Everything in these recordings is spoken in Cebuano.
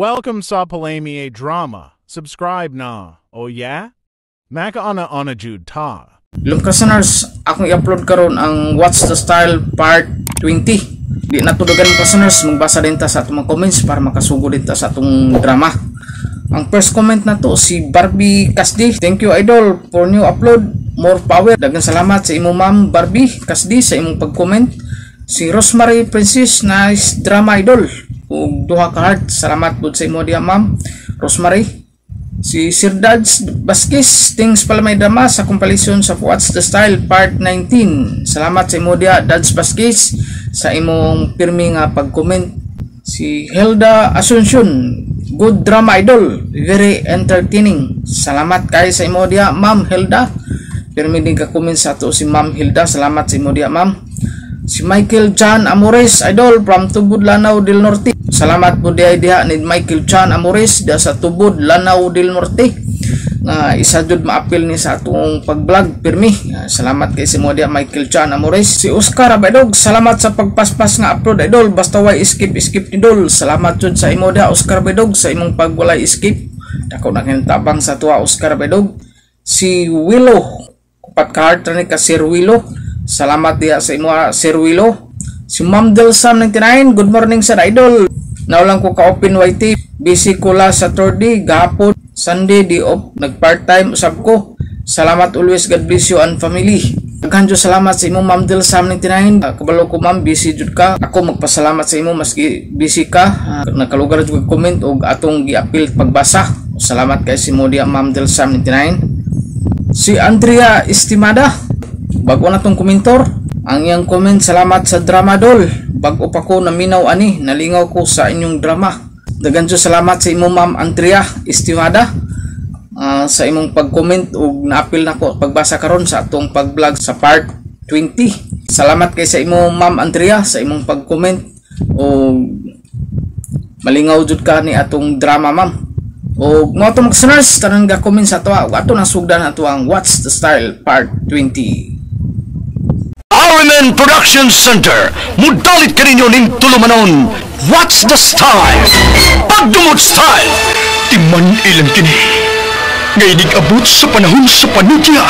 Welcome sa Palami a Drama. Subscribe na. Oh yeah? Makaana ana jud ta. Ilong listeners, akong i-upload karon ang What's the Style Part 20. Di na tudugan listeners, magbasa din ta sa atong mga comments para makasugo din ta sa atong drama. Ang first comment na to si Barbie Kasdi. Thank you idol for new upload. More power. Daghang salamat sa imo ma'am Barbie Kasdi sa imong pag-comment. Si Rosemary Princess, nice drama idol. Ug duha ka heart. Salamat pud sa imo diha ma'am Rosemary. Si Sir Dads Vasquez, things pala may drama sa compilation sa What's the Style Part 19. Salamat sa imo diha Dads Vasquez sa imong pirmi nga pag-comment. Si Hilda Asuncion, good drama idol, very entertaining. Salamat kay sa imo diha Ma'am Hilda. Pirmi din ka comment sa ato si Ma'am Hilda. Salamat sa imo diha ma'am. Si Michael Chan Amores, idol from Tubod, Lanao del Norte. Salamat po diha diha ni Michael Chan Amores diha sa Tubod, Lanao del Norte. Nga isa jud maapil ni sa atong pag-vlog pirmi. Salamat kay si mo diha Michael Chan Amores. Si Oscar Abadog, salamat sa pagpaspas nga upload idol. Basta way skip skip idol. Salamat jud sa imo diha Oscar Abadog sa imong pagwalay skip. Dako na kayong tabang sa tuwa Oscar Abadog. Si Willow, upat ka heart ni ka Sir Willow. Salamat diha sa imo Sir Willow. Si Ma'am Del Sam 99, good morning sir idol. Naulang ko ka open YT. Busy ko la sa Saturday, gahapon, Sunday di off, nag part-time usab ko. Salamat always, God bless you and family. Daghan jud salamat sa imo Ma'am Del Sam 99. Kabalo ko ma'am, busy jud ka. Ako magpasalamat sa imo maski busy ka. Nakalugar jud comment og atong giapil pagbasa. Salamat kay si mo diha Ma'am Del Sam 99. Si Andrea Estimada, bago na tong komentor. Ang iyang comment, salamat sa drama dol. Bago pa ko naminaw ani, nalingaw ko sa inyong drama. Daghan jud salamat sa imo Ma'am Andrea Estimada sa imong pag-comment ug naapil nako pagbasa karon sa atong pag-vlog sa part 20. Salamat kay sa imo Ma'am Andrea sa imong pag-comment ug malingaw jud ka ni atong drama ma'am. Ug mo atong listeners, tanan ga comment sa ato ug ato nasugdan ato ang What's the Style Part 20. RMN Production Center, mudalit kaninyo ning tulumanon. What's the Style? Pagdumot style! Timan ilang kini. Ngay abot sa panahon sa panudya,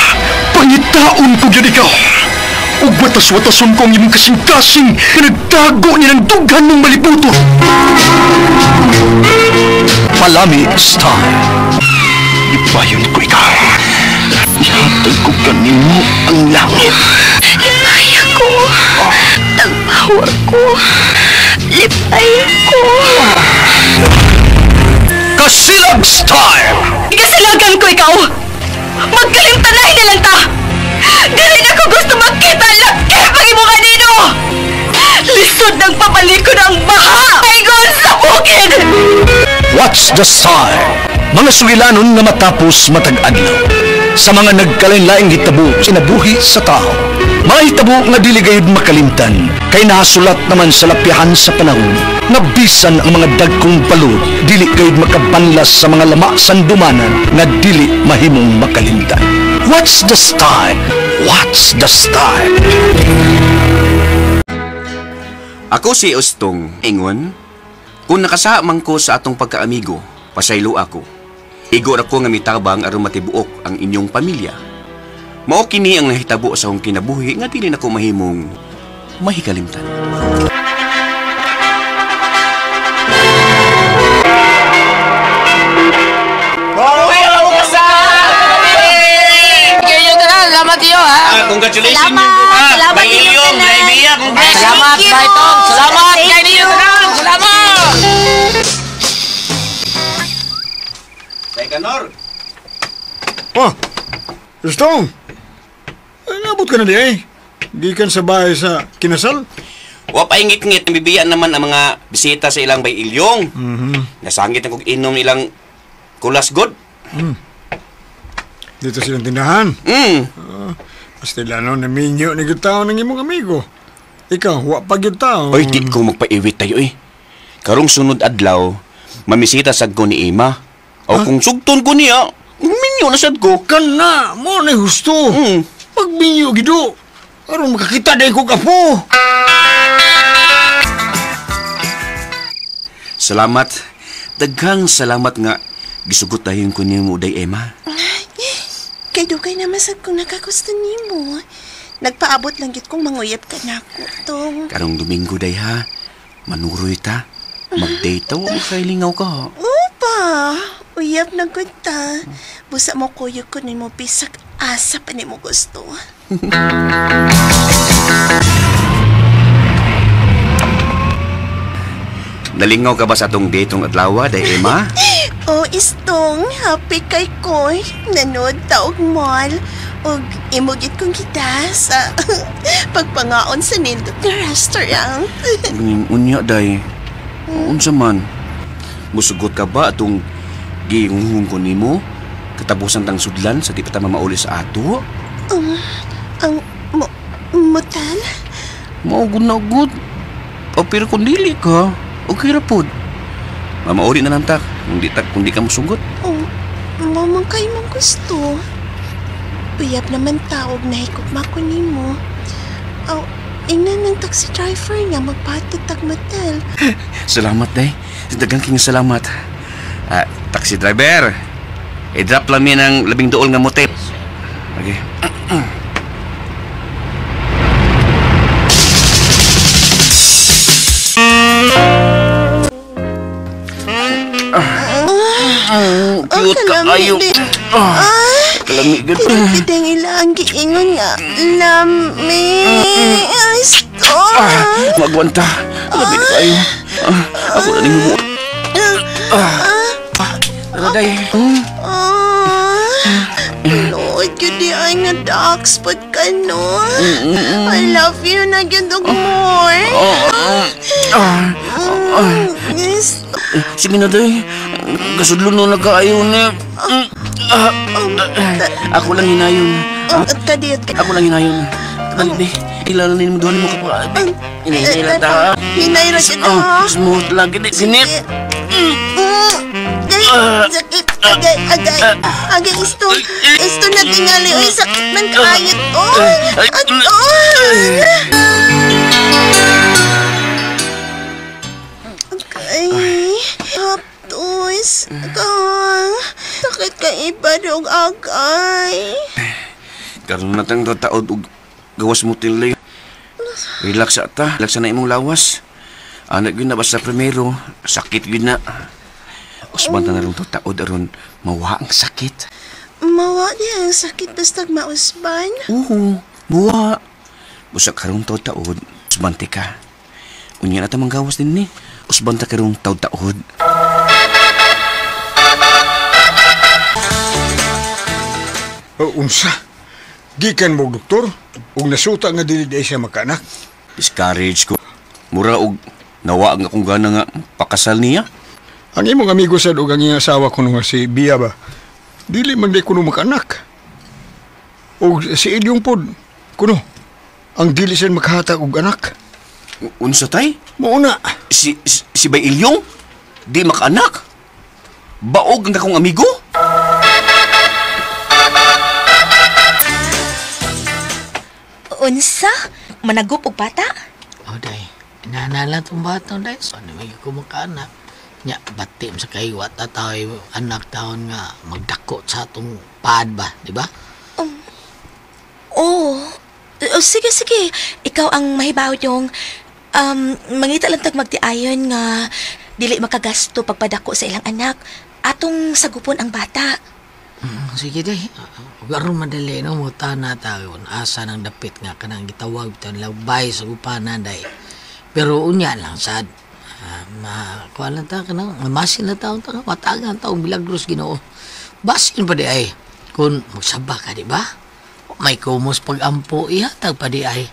pangitaon ko gyud ikaw. Ug watas-watason ko ang imong kasing-kasing nga nagtago ni ng dughan mong malibuton. Palami style. Ipayon ko ikaw. Ihatag ko kanimo ang langit. Lipay ko. Tagpawar ko. Lipay ko. Kasilag style! Kasilagan ko ikaw. Magkalimtanay na lang ta. Dili na ko gusto magkita laki pag imo kanino. Lisod ng pabalikon ang baha. Ingon sa bukid. What's the Style? Mga sugilanon nga matapos matag adlaw. Sa mga nagkalain-laing hitabo kinabuhi sa tao. Mga hitabo nga dili gayud makalimtan kay nahasulat naman sa lapyahan sa panahon. Nga bisan ang mga dagkong balod dili gayud makabanlas sa mga lama sandumanan nga dili mahimong makalimtan. What's the style? What's the style? Ako si Ustong Ingon. Kung nakasaamang ko sa atong pagkaamigo, pasaylo ako. Igo ra ko nga mitabang aron matibuok ang inyong pamilya. Mao kini ang nahitabo sa akong kinabuhi nga dili nako mahimong mahikalimtan. Salamat iyo ha. Congratulations. Salamat. Salamat inyo tanan. Salamat Baitong. Salamat kay ninyo tanan. Salamat. Teka Nor. Oh, Rustong! Nabot ka na di eh. Gikan sa bahay sa kinasal. Wa pa ingit-ngit, nabibiyan naman ang mga bisita sa ilang bay ilyong. Nasangit ang kog inom ilang kulas god. Dito silang tindahan. Mm. Pastilano na minyo ni gitao ng imong amigo. Ikaw, wa pa gyud tao. Oy, di ko magpaiwit tayo eh. Karong sunod adlaw, mamisita sad ko ni Ima. O kung sugton ko niya, minyo na sad ko. Kana, mo na husto. Pagminyo gido. Aron makakita dahil ko kapo. Salamat. Daghang salamat nga gisugot dayon ko nimo Day Emma. Kay dugay naman sad kong nakagusto nimo. Nagpaabot lang gyud kong manguyab ka nako tong. Karong Domingo day ha. Manuroy ta. Mag-date ta, wa mo kay lingaw ka ha. Opa, uyab na gud ta. Busa mo kuyog ko nimo bisag asa pa nimo gusto. Nalingaw ka ba sa atong date tong adlaw, Day Emma? Oh, istong, happy kay ko. Nanood ta og mall. Og imugit kong kita sa pagpangaon sa nindot nga restaurant. Unya, Day. Unsa man? Musugot ka ba atong giinghong ko nimo? Katapusan tang sudlan sa di pa ta mamauli sa ato? Ang motal? Mao gud na gud. O pero kung dili ka, okay ra pod. Mamauli na lang ta kung di ka musugot. Oh, mamang kay mong gusto. Uyab naman taog na hikog mako nimo. Oh, ingnan ng taxi driver nga magpatod tag motel. Salamat, Day. Daghang king salamat. Taxi driver, i-drop lang mi ng 12 nga motel. Okay. Cute ka ayo. Kalami gud. Pinagpiteng ila ang giingon nga. Lami. Ay, stop. Magwanta. Lami na kayo. Ako na ning hubo. Tara, Day. Lord, yun di ay nga dark spot ka, no? I love you na gyud og more. Yes. Sige na, Day. Kasudlon na nagkaayo ni. Ako lang hinayon. Kadiyot ka. Ako lang hinayon. Balik, Day. Ilala mo doon mo kapag. Hinay lang ta. Hinay ra gyud ha. Smooth lang gid. Sinip. Sakit. Agay, agay. Agay, isto. Isto na tingali. Uy, sakit man kaayot. Oy, at oy. Okay. Haptos. Kang. Sakit ka iba dog agay. Karon na tang taod og gawas mo tilay. Relax ta. Relax na imong lawas. Anak gyud na basta primero, sakit gyud na. Usban ta na lang taod aron mawa ang sakit. Mawa niya ang sakit basta mausban. Oo, mawa. Busa karong taod-taod, usban ti ka. Unya na ta manggawas din ni. Usban ta karong taod-taod. Unsa? Gikan mo, doktor, ug nasuta nga dili di siya makaanak. Discourage ko. Mura og nawa ang akong gana nga pakasal niya. Ang imong amigo sad og ang iyang asawa kuno nga si Bia ba, dili man di kuno makaanak. Og si Ilyong pod, kuno, ang dili siya makahatag og anak. Unsa tay? Mauna. Si Bay Ilyong? Di makaanak? Baog ang akong amigo? Unsa? Managup og bata? Oh, Day. Inanala tong bata, Day. So, ano may kumakaanak. Nya, bati sa kahiwat tataway anak taon nga magdako sa atong paad ba, di ba? Oh, sige, sige. Ikaw ang mahibaw yung mangita lang tag magtiayon nga dili makagasto pagpadako sa ilang anak. Atong sagupon ang bata. Sige, Day. Ug aron madali no mo tana taon asa nang dapit nga kanang gitawag bitan labay sa gupanan, Day. Pero unya lang sad. Makuha lang ta kanang mamasin na taon ta watagan taong milagros Ginoo. Basin pa di ay kung magsaba ka, di ba? May kumos pag-ampo ihatag pa di ay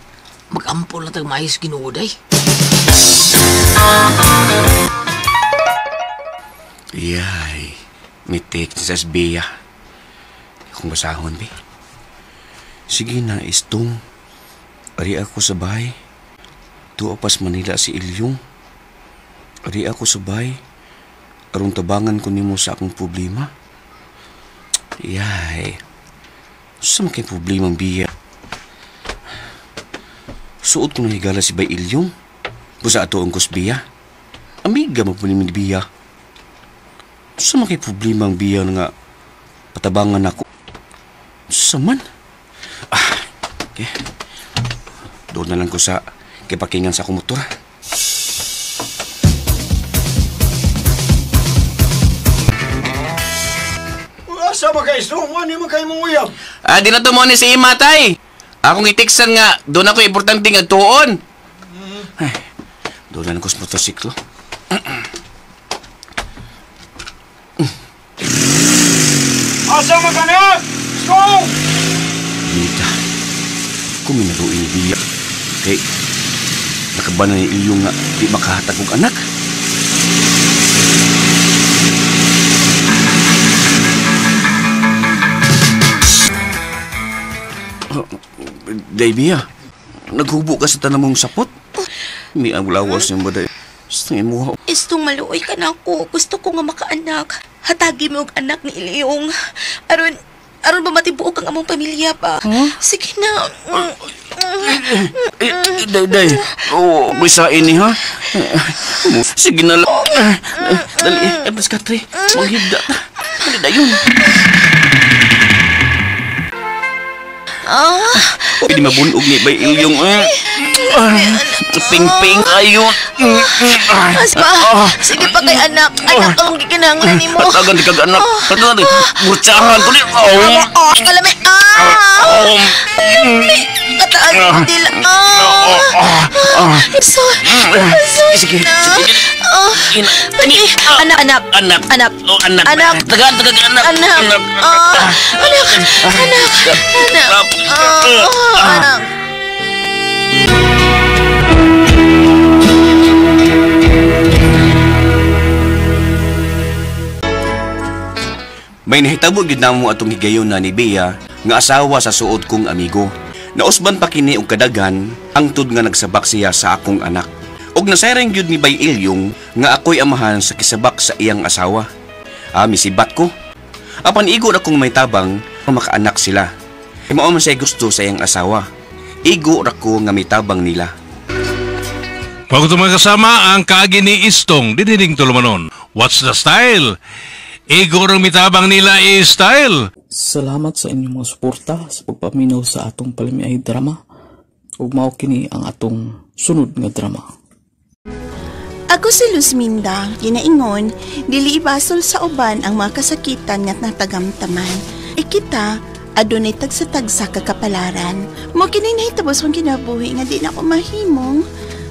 mag-ampo lang tag mais Ginoo, Day. Yay, may text sa Bea. Akong basahon, be. Sige na, istong. Ari ako sa bahay. Tuwa pas Manila si Ilyong. Ari ako sa bahay. Aron tabangan ko nimo sa akong problema. Yay. Sa man kay problema ang Bea? Suot ko nang higala si Bay Ilyong. Busa ato ang kusbiya. Amiga mo po ni Bea. Sa mga problema ang biya nga patabangan ako. Sa man? Okay. Doon na lang ko sa kipakingan sa akong motor. Asa ba kayo? Ano man kayo mong uyab? Di na to mo ni si Ima, tay. Akong itiksan nga, doon ako importante nga tuon. Ay, doon na lang ko sa motorsiklo. Asa man ka na? Go! Nita, kung minaruin ni Bia, kay nakabanan ni Ilyong nga di makahatag og anak. Day, Bia, naghubo ka sa tanang mong sapot? May ang lawas niyang baday. Sa imuha. Istong maluoy ka na ako. Gusto ko nga makaanak. Hatagi mo og anak ni Ilyong. Aron ba matibuok ang among pamilya pa? Huh? Sige na. Day. Oo, may sain ni ha? Sige na lang. Dali, alas katre. Maghigda ta. Dali na yun. Pwede mabunog ni Bay Ilyong. Ping-ping kayo. Aspa, sige pa kay anak. Anak ang gikinahanglan nimo. Hatagan di kag anak. Hatagan di. Burtsahan ko ni. Kalami. Kataas ko dila. So, Sige, sige. Anak, anak. Anak. Anak. Anak. Anak. Tagaan, tagaan, anak. Anak. Anak. Anak. Anak. Anak. Anak. May nahitabo gyud namo atong higayon na ni Bea nga asawa sa suod kong amigo. Nausban pa kini og kadaghan hangtod nga nagsabak siya sa akong anak. Og nasayran gyud ni Bay Ilyong nga ako'y amahan sa kisabak sa iyang asawa. Misibat ko. Apan igo ra kong may tabang makaanak sila. Mao man siya gusto sa iyang asawa. Igo ra ko nga mitabang nila. Pagod mga kasama ang kaagi ni Istong dinining tulumanon. What's the style? Igo rang mitabang nila is style. Salamat sa inyong mga suporta sa pagpaminaw sa atong palamiay drama. Ug mao kini ang atong sunod nga drama. Ako si Luzminda, ginaingon, dili ibasol sa uban ang mga kasakitan nga natagamtaman. E kita, adunay tagsa-tagsa kakapalaran. Mo kini nahitabo sa akong kinabuhi nga di na ako mahimong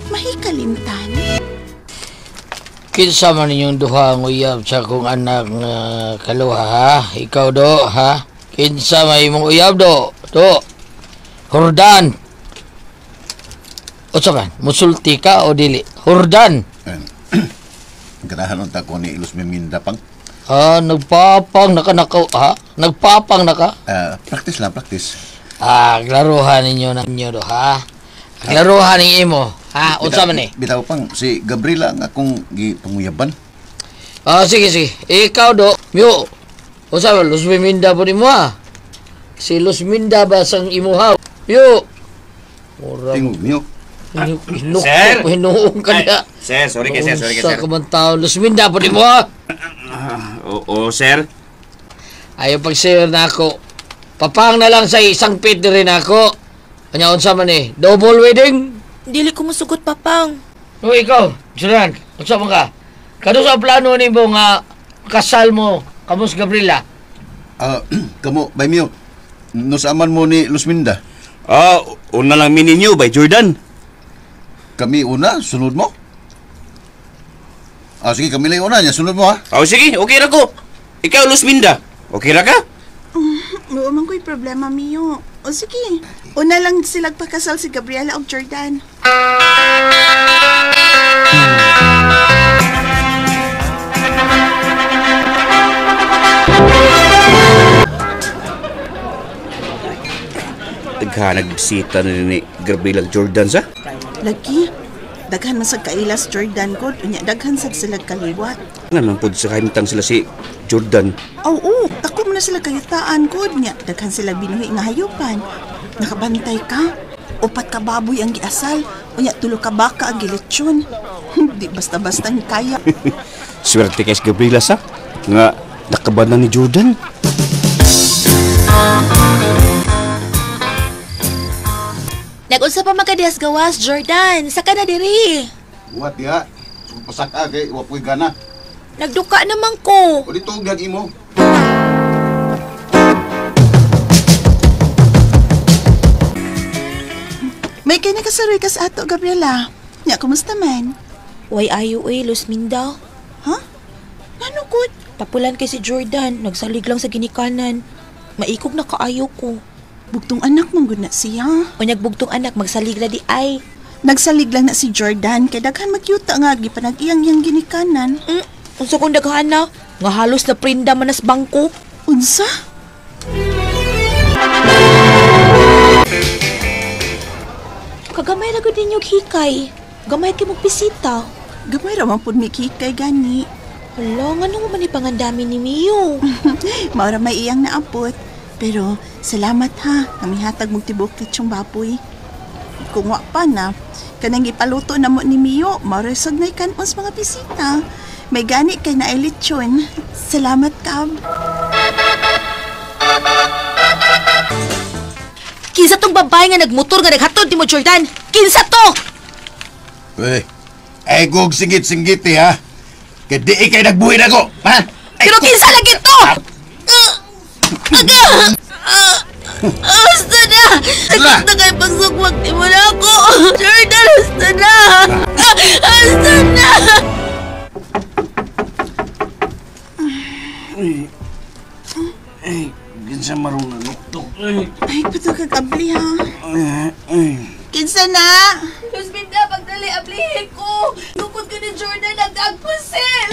mahikalimtan. Kinsa man ninyong duha ang uyab sa akong anak nga kaluha, ha? Ikaw do, ha? Kinsa may imong uyab do? Do. Hurdan. Unsa man? Musulti ka o dili? Hurdan. Ganahan unta ko ni Luzminda pang. Nagpapang naka naka, ha? Nagpapang naka? Practice lang, practice. Klaruhan ninyo na ninyo do, ha? Klaruhan ning imo, ha? Unsa man ni? Bitaw pang si Gabriela ang akong gipanguyaban. Sige sige. Ikaw do, Mio. Unsa man Luzminda po nimo, ha? Si Luzminda ba sang imuha? Mio. Mura. Tingog Mio. Sir. Hinuong ka niya. Sir, sorry kay sir, sorry kay sir. Sa kamantao, Luzminda po nimo, ha? Oo, sir. Ayaw pag-share na ako. Papang na lang sa isang pit rin ako. Kanya unsa man eh, double wedding? Dili ko musugot, Papang. O ikaw, Julian, unsa man ka? Kano sa plano nimo nga kasal mo kamos Gabriela? Kamo, bay Mio, nusaman mo ni Luzminda? Una lang mi ninyo, bay Jordan. Kami una, sunod mo? Sige, kami lang una niya, sunod mo ha? Sige, okay ra ko. Ikaw, Luzminda, okay ra ka? Oo man ko'y problema, Mio. O sige, una lang silag pakasal si Gabriela og Jordan. Daghan nagbisita na ni Gabriela Jordan sa? Lagi, daghan man sa kailas Jordan god, unya daghan sad sila kaliwat. Nga lang pod sa kahimtang sila si Jordan. Oo, dako man na sila kayutaan god nya, daghan sila binuhi nga hayupan. Nakabantay ka, upat ka baboy ang giasal, unya tulo ka baka ang gilitsyon. Di basta-basta ni kaya. Swerte kay si Gabriela sa. Nga nakabanan ni Jordan. Nag-unsa pa magkadihas gawas, Jordan. Saka na diri. Buhat diha. Pasaka kay wa po'y gana. Nagduka naman ko. O dito gyud imo. May kay nakasaroy ka sa ato, Gabriela. Nya, kumusta man? Way ayo oy, Luzminda. Ha? Ngano gud? Tapulan kay si Jordan, nagsalig lang sa ginikanan. Maikog na kaayo ko. Bugtong anak mong gud na siya. Unyag bugtong anak, magsalig ra di ay. Nagsalig lang na si Jordan kay daghan magyuta nga gipanag-iyang iyang ginikanan. Unsa kong daghan na? Nga halos na prinda man nas bangko. Unsa? Kagamay ra gud ninyo hikay. Gamay kay mong bisita. Gamay ra man pud mi hikay gani. Hala, ngano man ni pangandami ni Mio? Mao ra may iyang naabot. Pero salamat ha, namihatag mong tibok lechong baboy. Kung wa pa na, kanang ipaluto na mo ni Mio, mao ra sad nay kanon sa mga bisita. May gani kay naay lechon. Salamat, Kab. Kinsa tong babae nga nagmotor nga naghatod nimo, Jordan? Kinsa to? Uy, ay kog singgit-singgit eh, ha. Kay di ikay nagbuhin ako, ha? Pero kinsa lagi to? Aga! Hasta na! Sakit na kay pagsugwag ni mo na ako! Jordan, hasta na! Hasta na! Ay, kinsa marong nanuktok. Ay, puto ka kabli ha. Kinsa na? Luzminda, pagdali, ablihin ko! Lukod ko ni Jordan, nagdagpusil!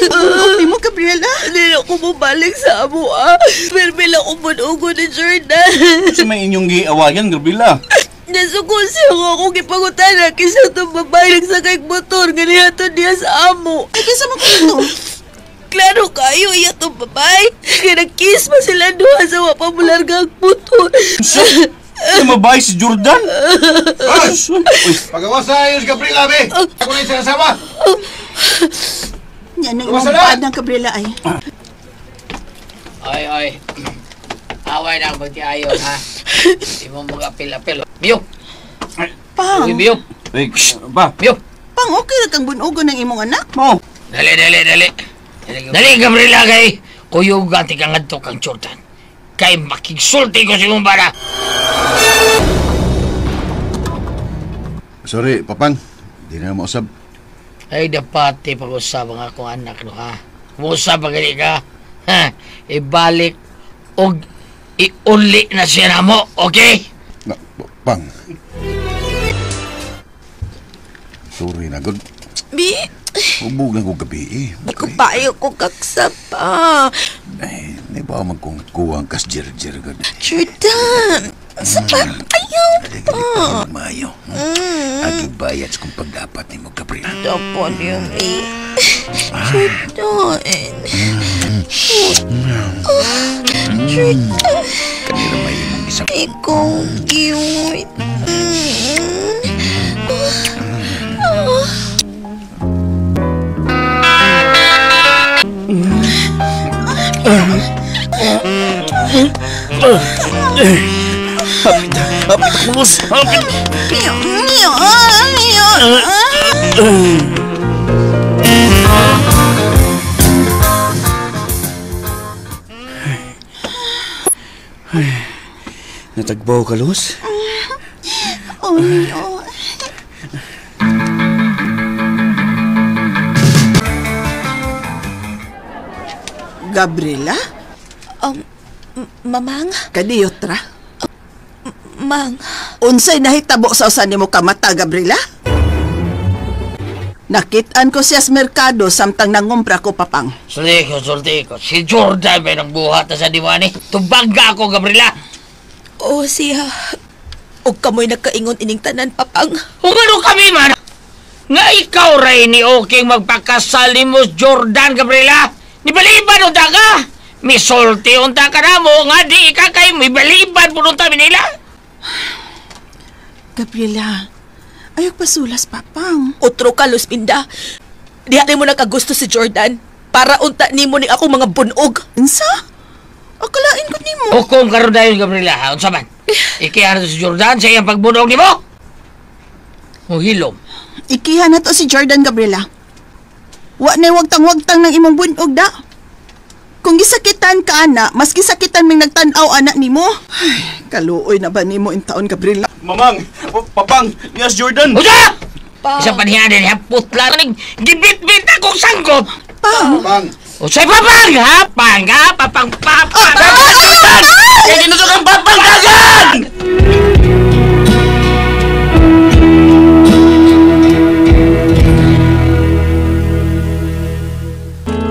Okay mo, Gabriela? Hindi na ako mabalik sa amo, ah. Pero ako manugo ni Jordan. Sa may inyong giawayan, Gabriela? Nasuko siya nga akong ipangutana kaysa itong babae nagsakay motor nga nihatod niya sa amo. Ay, kaysa mo ito? Klaro kayo, iya itong babae. Kaya nag-kiss pa sila duha sa wapamularga ang motor. Sa babae si Jordan? Pagawa sa ayos, Gabriela, be! Ako na yung asawa! Yan ang imong paad ng Gabriela ay. Ay, ay. Away na ang magtiayon, ha? Di mo mga apil-apil. Mio! Pang! Uy, Mio! Uy, pa! Mio! Pang, okay na kang bunugo ng imong anak? Mo! Dali, dali, dali. Dali, Gabriela, kay kuyog ang tigangadto kang Jordan. Kay makigsulti ko si mong bana. Sorry, Papang. Di na mausab. Ay, dapat pag-usap ang akong anak, no, ha? Kung-usap ang gali ka, ha? Ibalik og iuli na siya na mo, okay? Na, Pang. Sorry na, God. Bi? Hubog lang ko gabi, eh. Di ko payo ko kaksap, ah. Ay, di ba magkungkuha ang kasjir-jir, God? Jordan! Sa pa, ayaw pa. Mayo. Agi bayad sa kong pagdapat ni mo, Gabriela. Dapat yung eh. Jordan. Jordan. Kanira may imong isang... Ikaw, cute. Hapit, hapit, kulos, hapit. Mio, mio, mio. Ay, natagbaw ka, Luz? Oh, Mio. Gabriela? Mamang? Kadiyotra? Mang. Unsay nahitabo sa usa nimo kamata, Gabriela? Nakitaan ko siya sa merkado samtang nangumpra ko, Papang. Sulti ko, sulti ko. Si Jordan may nagbuhat na sa diwani. Tubangga ako, Gabriela. Oo, siya. O kamoy nagkaingon ining tanan, Papang. Kung ano kami man, nga ikaw ray ni okay magpakasal ni mo Jordan, Gabriela. Nibaliban unta ka. Misulti unta ka na mo, nga di ka kay mibaliban po unta nila. Gabriela, Ayaw pasulas, Papang. Otro ka, Luzminda. Diha nimo nakagusto si Jordan. Para unta nimo ni ako mga bunog. Unsa? Akalain ko nimo. Hukom karon dayon, Gabriela, ha? Unsa man? Ikihan si Jordan sa iyang pagbunog nimo? Muhilom. Ikiha na to si Jordan, Gabriela. Wa na wagtang-wagtang ng imong bunog da. Kung gisakitan ka, ana, mas gisakitan ming nagtan-aw ana nimo. Ay, kaluoy na ba nimo in taon, Gabriela? Mamang, papang, yes Jordan. Usa! Isa panihan din, putla ning gibit-bit akong sangkot. Pang! Pang! Usay papang, ha? Pang, ha? Papang, papang! Dagan, Jordan! Kaya ginusok ang papang, dagan!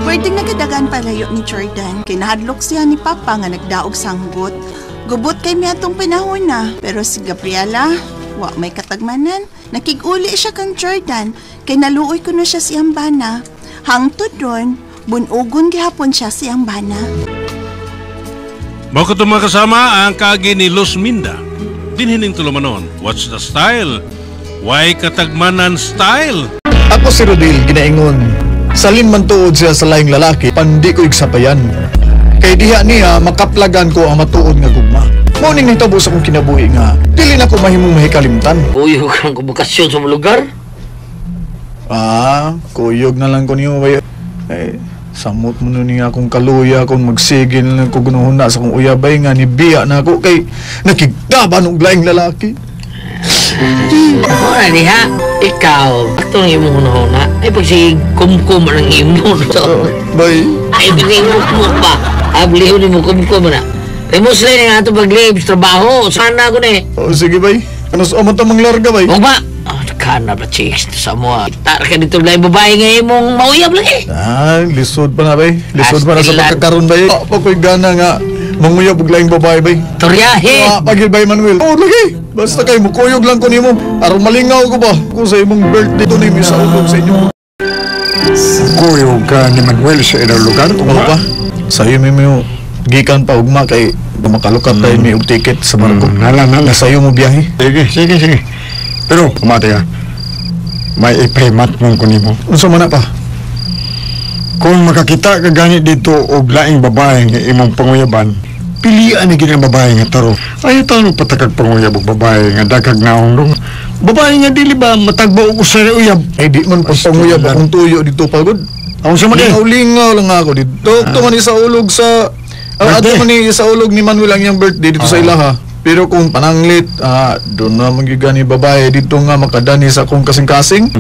Pwedeng nagadagan palayo ni Jordan. Kinahadlok siya ni Papa nga nagdaog sanggot. Gubot kay miyatong panahon na. Pero si Gabriela, wa may katagmanan. Nakiguli siya kang Jordan. Kay naluoy ko na siya siyang bana. Hangtod ron, bunugon gihapon siya siyang bana. Mao kato mga kasama ang kaagi ni Luzminda. Dinhining tulumanon, what's the style? Why katagmanan style? Ako si Rodil, ginaingon. Salin man tuod siya sa laing lalaki, pandi ko igsapayan. Kay diha niya, makaplagan ko ang matuod nga gugma. Mao ning nahitabo sa akong kinabuhi nga, dili na ko mahimong mahikalimtan. Kuyog ang kubukasyon sa lugar. Ah, kuyog na lang ko niyo. Eh, samot mo nun niya akong kaluya kung magsigil na ko gunuhuna sa akong uyabay nga ni biya na ako kay nakigtaban og laing lalaki. Wala diha, ikaw, ato ng imong hunahuna, ay pag sige kumkum ng imo. Bay. Ay, pag mo pa. Ablihon mo kumkum na. Remusle na nga ito pag-leave sa trabaho. Sana ko na eh. Oh, sige bay. Ano sa amo tamang larga bay? Huwag ba? Oh, kana ba chicks sa mo? Tar ka dito lang babae nga imong mauyab lagi. Ah, lisod pa na bay. Lisod pa na sa Astilan. pagkakaroon bay. Ah, pa ko'y gana nga manguyab og laing babae bay. Toryahe. Ah, pagil bay Manuel. Oh, lagi. Basta kay mukuyog lang ko nimo. Aron malingaw ko ba kung sa imong birthday to nimo sa ulog sa inyo. Kuyog ka ni Manuel sa ilang lugar. Oo pa. Sa iyo mi gikan pa ugma kay makalukat tayo mi og ticket sa barko. Nala, nala. Sa iyo mo biyahe. Sige, sige, sige. Pero, pumati ka. May ipahimat mong kunimo. Unsa man na pa? Kung makakita ka gani dito og laing babae nga imong panguyaban, pilian ni gid ang babae nga taro. Ayaw tanong patakag panguyab og babae nga dagag naong dong. Babae nga dili ba matagba og usay uyab? Ay di man pagpanguyab akong tuyo dito pagod. Ang sa man eh. Lingaw-lingaw lang ako dito. Ato man sa ulog sa ato man sa ulog ni Manuel ang iyang birthday dito sa ilaha. Pero kung pananglit, doon na magigani babae dito nga makadani sa akong kasing-kasing.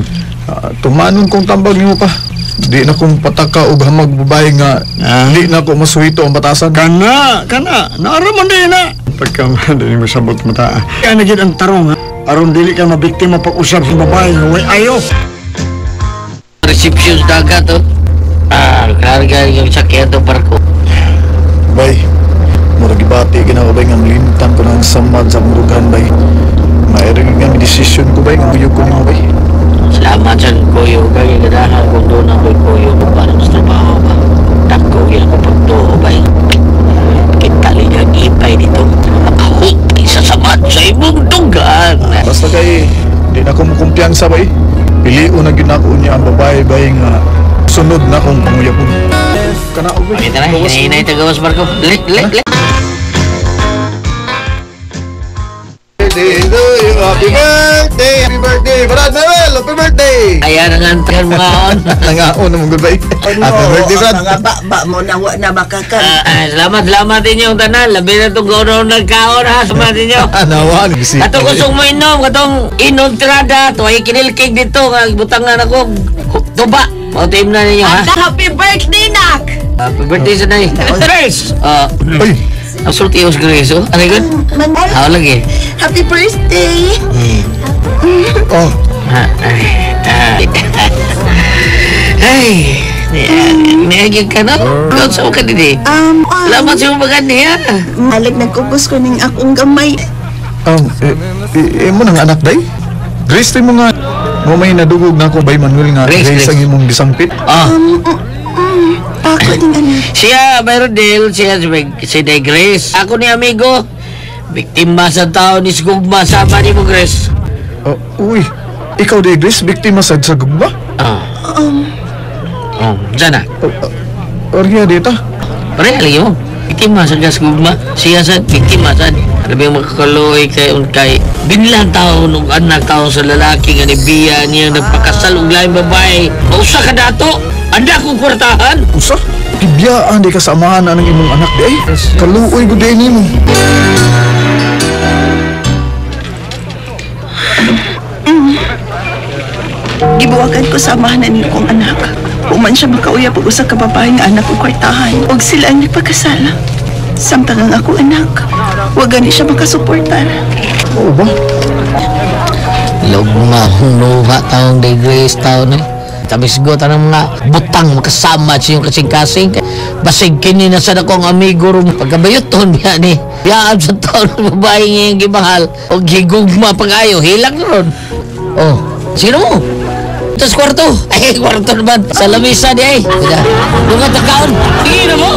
Tumanon kong tambag nimo pa. Di na kong pataka og hamag babae nga di na ko masuhito ang batasan. Kana, kana, naaraman din na. Pagka dili mo sabot mata. Kaya na gid ang tarong ha. Aron dili ka mabiktima pag-usab sa babae nga way ayo. Reception sa dagat oh. Ah, karga yung sakyan to barko. Bay, murag gibati gina ko bay nga malimtan ko ng samad sa akong dughan bay. Mayroon nga desisyon ko bay nga muyog ko nimo bay. Salamat sa kuyo kay ganahan kung doon ako'y kuyo kung para sa trabaho ba. Dako gyud ako pagtuo bay. Kita ligang ipay dito. Makahukay sa samad sa imong dugan. Basta kay di na ko mukumpiyansa bay. Piliun na gyud nako niya ang babae bay nga sunod na akong panguyabon. Kana og bay. Okay, tara, hinay-hinay tagawas barko. Dali, dali, dali. Happy birthday! Happy birthday! Brad Manuel! Happy birthday! Ayan ang antahan mga on. Nangaon naman good bye. Happy birthday, Brad! Mga ba mo na wa na makakan. Salamat, salamat inyong tanan. Labi na itong gano'n nagkaon ha. Salamat inyo. Nawaan, bisita. Katong gustong mo inom, katong inom tirada, tuway kinilkig dito, nga butangan ako, tuba. Mautim na ninyo ha. Happy birthday, nak! Happy birthday sa nay. Grace! Ay! Ang sulti yung Grace, oh. Ano yun? Manuel, Ako lagi. happy birthday! Oh, Ay, niagin ka na? Sa ka din eh. Salamat sa imong pagani ha. Malag nagkugos ko ning akong gamay. Mo nang anak day? Grace, tayo mo nga. Mo may nadugog na ako bay Manuel nga Grace, Grace Grace. ang imong gisangpit. Ah. Ako ding anak. Siya, mayroon deal. Siya, si Day Grace. Ako ni amigo. Biktima sa tao ni Sgugma. Sama ni mo, Grace. Oh, uy. Ikaw di Grace, biktima sad sa gugma? Oh, sana. Orya dita. Pare, lagi mo. Biktima sa gas gugma. Siya sad, biktima sad. Labi ang makakaloy kay unkay. Binlan taon og anak taon sa lalaki nga nibiya niya nagpakasal og laing babae. Usa ka dato. Anda kong kwartahan. Usa? Gibiyaan di ka sa amahan ang imong anak di ay. Kaluoy gud di nimo. Gibuwagan ko sa amahan na kong anak. Human siya makauyab og usa ka babae nga anak og kwartahan. Og sila ang nagpakasal. Samtang ang akong anak, wa gani siya makasuportar. Oo ba? Lugma, hunuha taong di Grace taon eh. Tabisgo tanang mga butang makasama sa iyong kasing-kasing. Basig kini na sa akong amigo ron. Pagkabayot biya ni. Biyaan sa taon ng babae ngayong gibahal. O gigugma pag-ayo, hilak na ron. Oh, sino mo? Tapos kwarto. Ay, kwarto naman. Sa lamisa di ay. Doon ka takaon. Tingin na mo.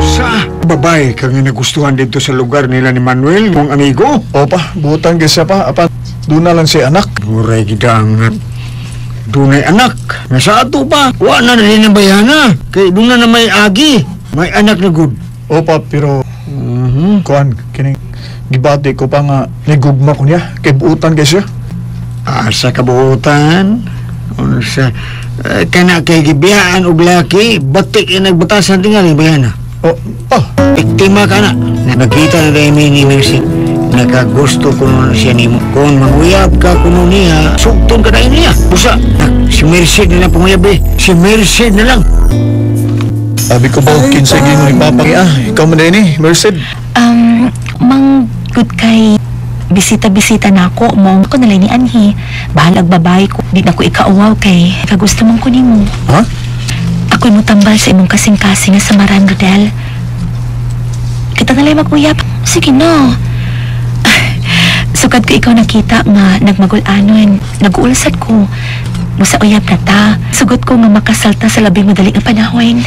Sa babae kang nagustuhan dito sa lugar nila ni Manuel, mong amigo. Opa, butan gyud siya pa. Apan, doon na lang siya anak. Buray gidang dunay anak. Nga sa ato pa, wa na rin ang bayana. Kay doon na may agi. May anak na good. Opa, pero kuan, kining gibati ko pa nga nigugma ko niya. Kay buutan kay siya. Asa kabuutan? Unsa kana kay gibiyaan og laki, batik ang nagbatasan tingali bayana. Oh, oh. Biktima ka na. Nakita na dahil ni Mercy. Nakagusto ko na siya nimo. Kung manguyab ka kuno niya, sugton ka na niya. Busa, si Mercy na lang panguyab eh. Si Mercy na lang. Sabi ko ba, kinsay ginoo ni Papa? Ah, ikaw man din eh, Merced. Mang good kay bisita-bisita na ako. Mo ko nalay ni Anhi. Bahalag babae ko. Di na ko ikauwaw kay kagusto mong kunin mo. Ha? Ako'y mutambal sa imong kasing-kasing nga samaran, Rodel. Kita nalay mag-uyap. Sige na. Sukad ko ikaw nakita nga nagmagulanon. Nag-uulsad ko. Musa uyap na ta. Sugot ko nga makasalta sa labing madali nga panahon.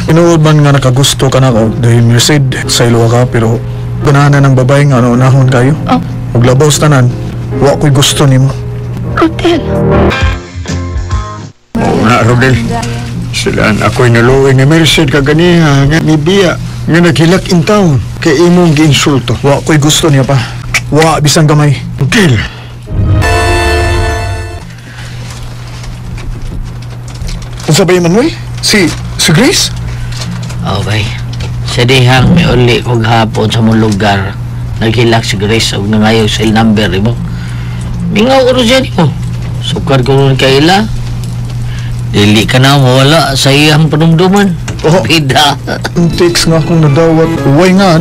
Pinuod man nga nakagusto ka na ako dahil Merced, sa ilo ka, pero ganahan na ng babae nga ano, nahon kayo. Oh. Ug labaw sa tanan, wa ko'y gusto nimo. Rodel. Oo na, Rodel. Silaan ako'y naluwi ni Merced kaganiha nga ni Bia nga naghilak in town kay imong giinsulto. Wa ko'y gusto niya pa. Wa bisan gamay. Rodel. Unsa ba Manuel? Si Grace? Okay. Sa dihang may uli kong hapon sa mong lugar, naghilak si Grace og nangayo sa number mo. Mingaw ko rin siya nimo. Sukar ko rin kaila. Dili ka na mawala sa iyang panumduman. Oh. Bida. Ang text nga akong nadawat. Uway nga.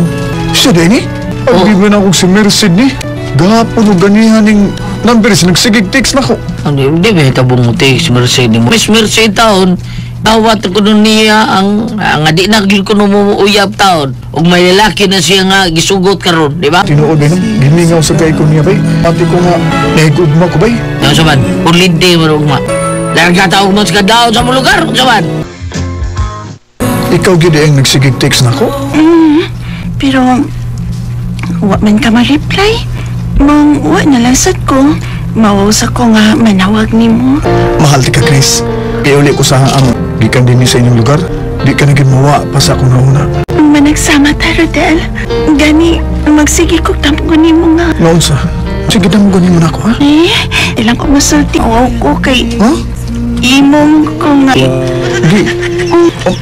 Siya din eh. Ang oh. Na akong si Merced ni. Gahapon o ganihan ning number siya. Nagsigig text na ko. Ano, hindi ba hitabong mo text Merced ni mo? Miss Merced taon, dawat ko nun niya ang adi na gyud ko numuuyab taon. Ug may lalaki na siya nga gisugot karon, di ba? Tinuod ba? Gimingaw sa kay ko niya bay. Pati ko nga nahigugma ko bay. Ano sa man? Ulindi mo ugma. Nagkataog mo sa kadaon sa mong lugar, unsa man? Ikaw gid ang nagsigig text nako. Pero wa man ka ma-reply. Mong wa na lang sad ko. Mawaw sa ko nga manawag nimo. Mahal ti ka, Chris. Iuli ko sa amo. Gikan din ni sa inyong lugar. Di ka naging mawa pa sa akong nauna. Managsama ta, Rodel. Gani, magsige ko tampo nimo nga. Naunsa? Sige, damgo nimo na ako, ha? Eh, ilang ko masulti. Awaw ko kay... Huh? Imong ko nga. Di. Oh.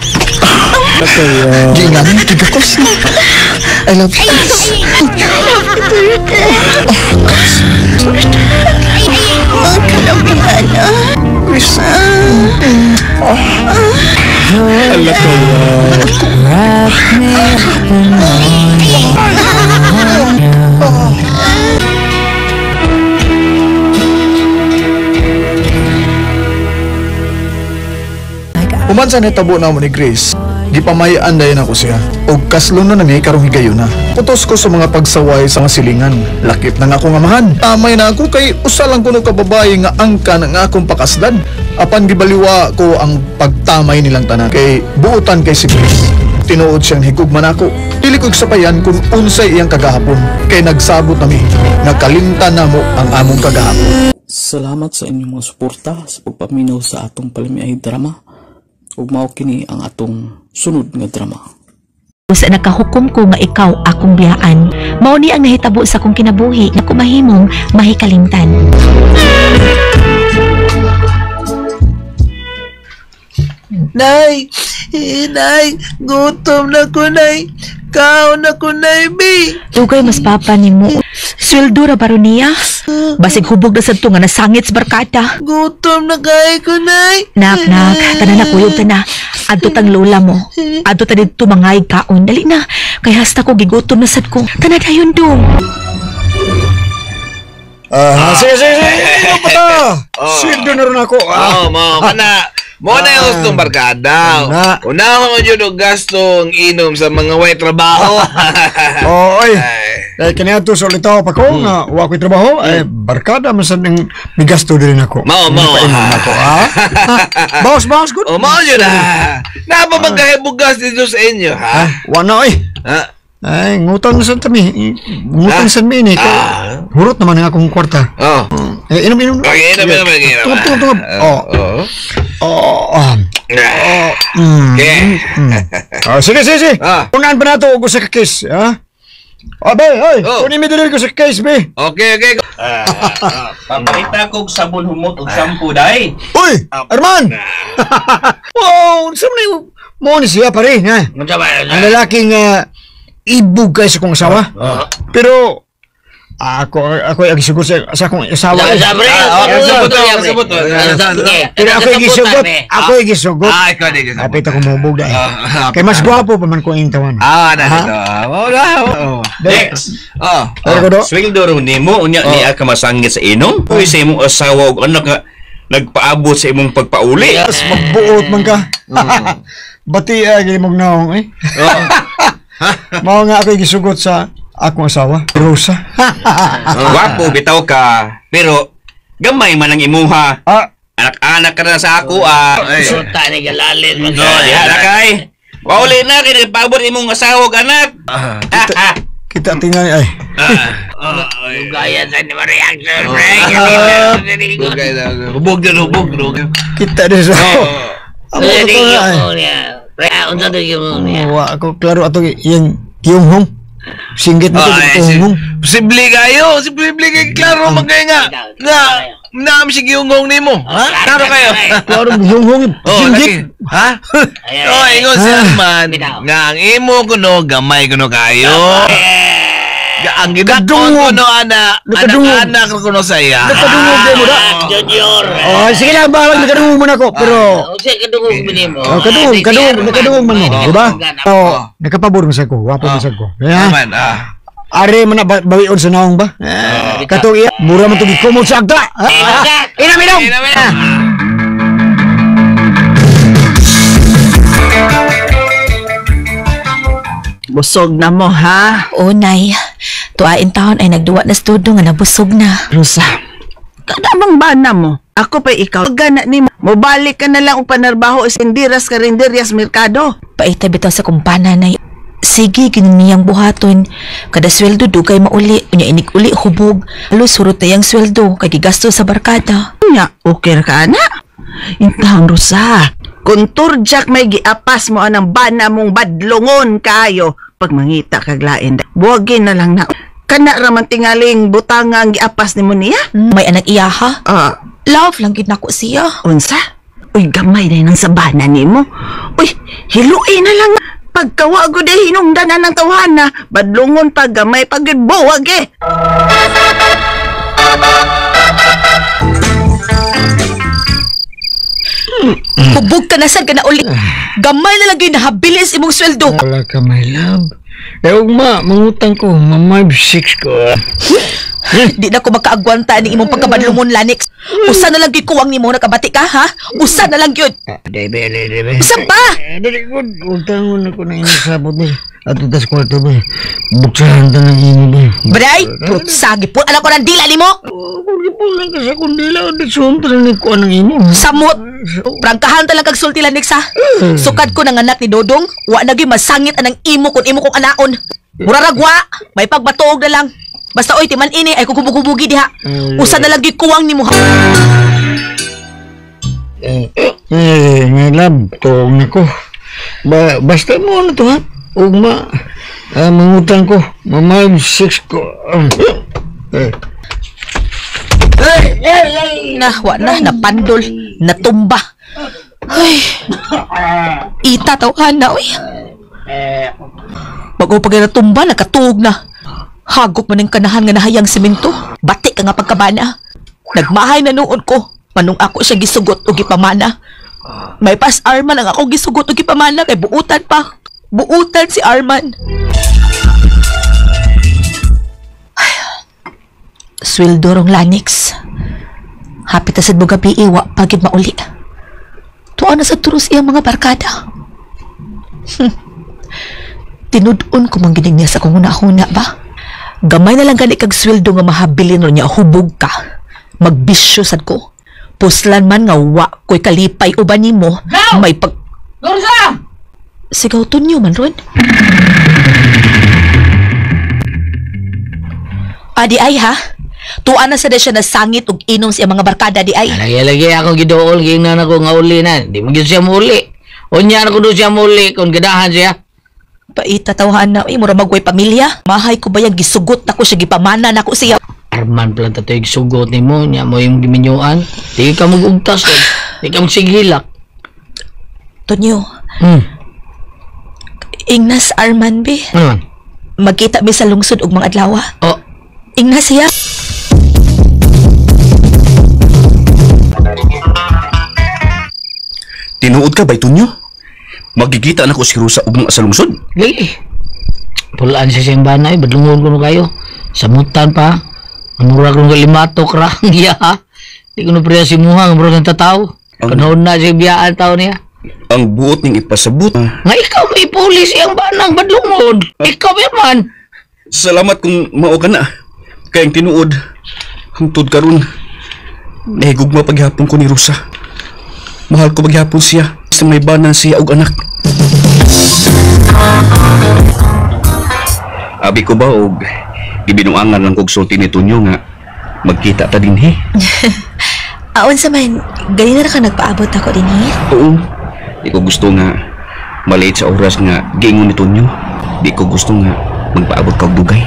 Di nga, tigakos na. I love you. I love you, Rodel. Mga kalabihan, ah. Chris. Oh. I love you. Wrap me up in Human sa netabo na mo ni Grace, gipamayaan dayon ako siya. Og kaslon na nami karong higayuna. Putos ko sa mga pagsaway sa mga silingan. Lakip na nga akong amahan. Tamay na ako kay usa lang kuno ka babae nga angkan ang akong pakaslan. Apan gibaliwa ko ang pagtamay nilang tanan kay buotan kay si Grace. Tinuod siyang higugma nako. Dili ko sapayan kung unsay iyang kagahapon kay nagsabot nami nakalimtan namo ang among kagahapon. Salamat sa inyong mga suporta sa pagpaminaw sa atong palamiay drama. Ug mao kini ang atong sunod nga drama. Sa nakahukom ko nga ikaw akong biyaan, mao ni ang nahitabo sa akong kinabuhi nga kumahimong mahikalimtan. Nay, nay, gutom na ko, nay. Kaon na ko, nay, bi. Dugay mas papa nimo. Sweldo ra baro niya. Basig hubog na sad to nga nasangit sa barkada. Gutom na kay ko, nay. Nak, nak, tanan na kuyog ta na. Adto tang lola mo. Adto ta didto mangay kaon. Dali na. Kay hasta ko gigutom na sad ko. Tanan dayon dong. Sige, sige, sige. Ano pa ta? Sweldo na rin ako. Oo, mo kana. Mo na yung gustong barkada. Unahon mo yun og gastong inom sa mga way trabaho. Oo, oy. Dahil kaniya to sa ulitaw pa ko nga wa ko'y trabaho, ay barkada man sad ng migasto din ako. Mao, mao. Painom ako, ha? Bawas, bawas, good. O, mao yun, ha? Napa bang kahibugas dito sa inyo, ha? Wala, oy. Ha? Ay, ngutang na sad kami. Ngutang sad mi ini. Hurot naman ang akong kwarta. Oh. Eh, inom, inom. Okay, inom, inom, inom. Tungab, tungab, tungab. Oh. Oh. Oh. Okay. Sige, sige, sige. Unaan pa na ito og usa ka case, ha? Oh, be, oy. Kunin mi dili ko sa case, be. Okay, okay. Papakita kog sabon humot og shampoo dai. Uy, Arman. Wow, unsa man yung mo ni siya pare, ha? Ang lalaking ibog kay sa kong asawa. Pero ako ay gisugot sa akong asawa. Pero ako ay gisugot. Ako ay gisugot. Ah, ikaw din gisugot. Kapit ako mohubog dahil. Kay mas gwapo pa man ko ang tawan. Ah, na dito. Wala. Next. Oh. Sweldo ro nimo unya niya ka masangit sa inom. Uy, sa imong asawa og anak nga nagpaabot sa imong pagpauli. Mas magbuot man ka. Bati ay imong naong eh. Mao nga ako'y gisugot sa akong asawa, Rosa. Gwapo bitaw ka, pero gamay man ang imuha. Anak-anak ka na sa ako, ah. Suta ni galalin. No, diha na kay. Pauli na kay nagpaabot imong asawa ug anak. Kita tingnan ay. Gaya sa ni reaction, pre. Hubog na hubog, Kita din sa. Amo to ay. Unsa to yung niya? Wa ako klaro ato yung hong. Singgit mo to yung hong. Posible kayo, posible kay klaro man kay nga. Nga naam si giyunghong nimo. Ha? Klaro kayo. Klaro giyunghong. Singgit. Ha? Oh, ingon si Arman nga ang imo kuno gamay kuno kayo. Ang gidakon kuno ana, anak-anak kuno saya. Nakadungog mo da. Junior. Oh, sige lang bahalag nakadungog man ako pero Unsay kadungog man nimo? Oh, kadungog, kadungog, nakadungog man mo, di ba? Oh, nakapabor man sa ko, wapo man sa ko. Aman, ah. Are man na bawion sa naong ba? Katong iya, mura man to gikumot sa agta. Inom, inom. Busog na mo, ha? Oo, nay. Tuain taon ay nagduwa na studo nga nabusog na. Rosa, kada bang bana mo? Ako pa ikaw. Gana ni mo. Mobalik ka na lang og panarbaho sa Indiras Karinderias Merkado. Paita bitaw sa kumpana, nay. Sige, ganun niyang buhaton. Kada sweldo dugay mauli. Unya inig uli hubog. Halos hurot na yang sweldo kay gigasto sa barkada. Unya, okay ra ka, ana? Intang, Rosa. Kung turjak may giapas mo anang bana mong badlongon kayo, pag mangita kag lain, buwagin na lang na. Kana raman tingaling butanga ang giapas nimo niya? May anak iya ha? Love lang gid nako siya. Unsa? Uy, gamay na nang sabana nimo. Uy, hiluin na lang. Pagkawa gud ay hinungdan na ng tawhana, badlongon pag gamay pag gyud buwag eh. Hubog ka na sad ka na uli. Gamay na lang gyud nahabilis imong sweldo. Wala ka, my love. Eh, ugma, mangutang ko. Mamay, 6 ko. Di na ko makaagwanta ni imong pagkabadlumon, Lanix. Usa na lang gyud kuwang nimo nakabati ka, ha? Usa na lang gyud. Debe, debe. Usa pa! Dali ko, utangon ako na inasabot niya. Ato tas kwarto ba. Buksahan ta ng imo ba. Bray, putsa, gipon alam ko ng dila nimo. Gipon lang kasi akong dila. Diksun ta lang ko ng imo. Samot. Prangkahan ta lang kag sulti Lanix ha. Sukad ko ng anak ni Dodong, wa na gyud masangit anang imo kun imo kong anaon. Muraragwa, may pagbatuog na lang. Basta oy timan ini ay kukubugi diha. Usa na lang gyud kuwang nimo. My love, tuog na ko. Basta mo na to ha. Ugma, mangutang ko. Mamay 6 ko. Na, wa na, napandol, natumba. Ay, ita tawhan na, oy. Bago pag natumba, nakatuog na. Hagop man ang kanahan nga nahayang simento. Bati ka nga pagkabana. Nagmahay na noon ko. Manung ako siya gisugot o gipamana. May pas Arman ang ako gisugot o gipamana kay buutan pa. Buutan si Arman. Ay, sweldo rong Lanix. Hapit na sad mo gabi iwa pagid mauli. Tuwa na sa turos iyang mga barkada. Tinud-on ko mang gining niya sa kung huna-huna ba? Gamay na lang gani kag sweldo nga mahabilin ro niya hubog ka. Magbisyo sad ko. Puslan man nga wa ko'y kalipay uban nimo. May pag... Lorza! Sigaw tunyo man ron. Adi ay ha? Tuwa na sada siya nasangit og inom sa mga barkada di ay. Lagi-lagi akong gidool, giingnan ako nga uli na. Di mo gyud siya muli. Unya na ko doon siya muli kung gadahan siya. Paita tawhan na, ay mura magway pamilya. Mahay ko ba yung gisugot nako siya, gipamana nako siya. Arman pala tato yung gisugot ni mo, niya mo yung giminyuan. Di ka mag-ugtas, di ka magsigilak. Tonyo, Ingnas Arman be. Ano man? Magkita mi sa lungsod og mga adlaw. Oh. Ingnas siya. Tinuod ka ba, Tonyo? Magkikita na ko si Rosa ug mga sa lungsod. Lagi. Pulaan siya siyang banay, badlungon ko no kayo. Samutan pa. Mura ko ng limatok ra. Iya. Di ko na priya si Muhang, mura ng tataw. Panahon na siya biyaan tao niya. Ang buot ning ipasabot. Nga ikaw may pulis siyang banang badlungon. Ikaw ba man? Salamat kung mao ka na. Kaya ang tinuod, hangtod karon, nahigugma paghapon ko ni Rosa. Mahal ko paghapon siya sa may banan siya og anak. Abi ko ba og gibinuangan lang kog sulti ni Tonyo nga magkita ta dinhi? Aon sa man, ganina ra ka nagpaabot ako dinhi? Oo. Di ko gusto nga malate sa oras nga giingon ni Tonyo. Di ko gusto nga magpaabot ka og dugay.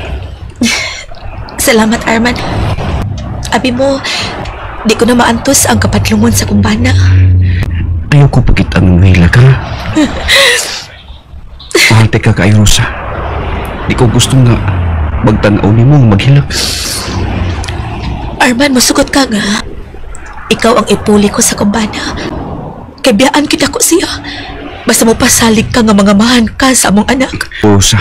Salamat, Arman. Abi mo, di ko na maantos ang kapadlungon sa kumbana. Ayaw ko pagkita ng mahila ka. Mahal ka kay Rosa. Di ko gusto nga magtanaw ni mo maghilak. Arman, musugot ka nga. Ikaw ang ipuli ko sa kumbana. Kay biyaan kita ko siya. Basta mo pasalig ka nga mga mahan ka sa among anak. Rosa,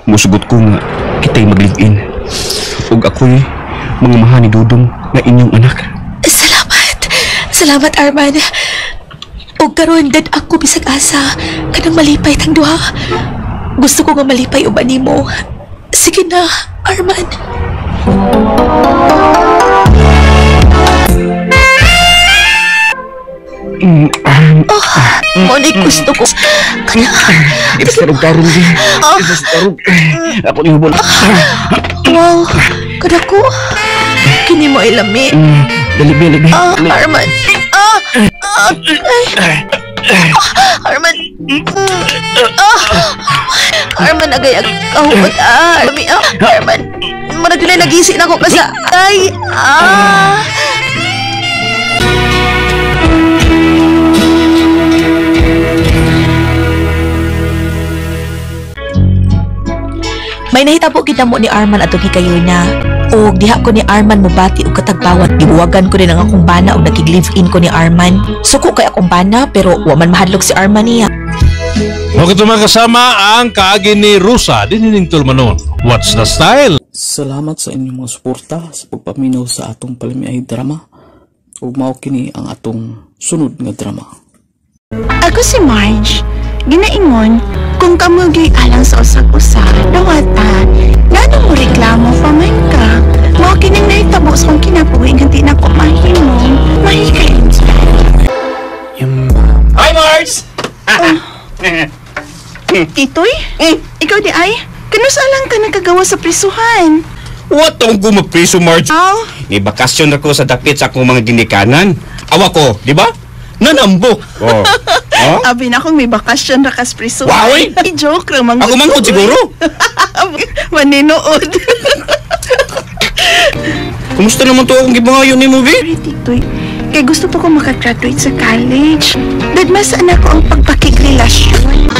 musugot ko nga kita'y mag-live-in. Ug ako'y mga mahan ni Dudong nga inyong anak. Salamat. Salamat, Arman. Og karon dad ako bisag asa kanang malipay tang duha. Gusto ko nga malipay uban nimo. Sige na, Arman. Oh, mo ni gusto ko. Kana. Ibsarog karon di. Ibsarog. Ako ni hubol. Wow, kadako. Kini mo ilami. Dali, dali, dali. Arman. Arman. Arman, agay kahubot. Lami, Arman. Murag dili nagisi na ko kasa. Ay, May nahitabo kita mo ni Arman atong hikayuna. Og diha ko ni Arman mobati og katagbawan. Gibuwagan ko din ang akong bana og nakig-live-in ko ni Arman. Suko kay akong bana pero wa man mahadlok si Arman niya. Okay, ito mga kasama ang kaagi ni Rosa dinining Tulmanon. What's the style? Salamat sa inyong mga suporta sa pagpaminaw sa atong palamiay drama. Ug mao kini ang atong sunod nga drama. Ako si Marge. Ginaingon, kung kamugi alang lang sa usag-usa, dawata. Ngano mo reklamo pa man ka? Mao kining nahitabo sa akong kinabuhi nga di na ko mahimo. Mahikalim sa. Hi, Marge! Titoy? Ikaw di ay? Kanusa lang ka nakagawa sa prisuhan? What tong gumapriso, Marge? Aw? Ni bakasyon ako sa dapit sa akong mga ginikanan. Awa ko, di ba? Nanambok. Oh. Oh? Abi na akong may bakasyon ra kas prisuhan. Wow, eh! I-joke ra manggod. Ako manggod siguro. Maninood. Kumusta naman to akong gibangayon ni movie? Sorry, Titoy. Kay gusto pa ko makagraduate sa college. Dadma sa anak ko ang pagpakigrelasyon.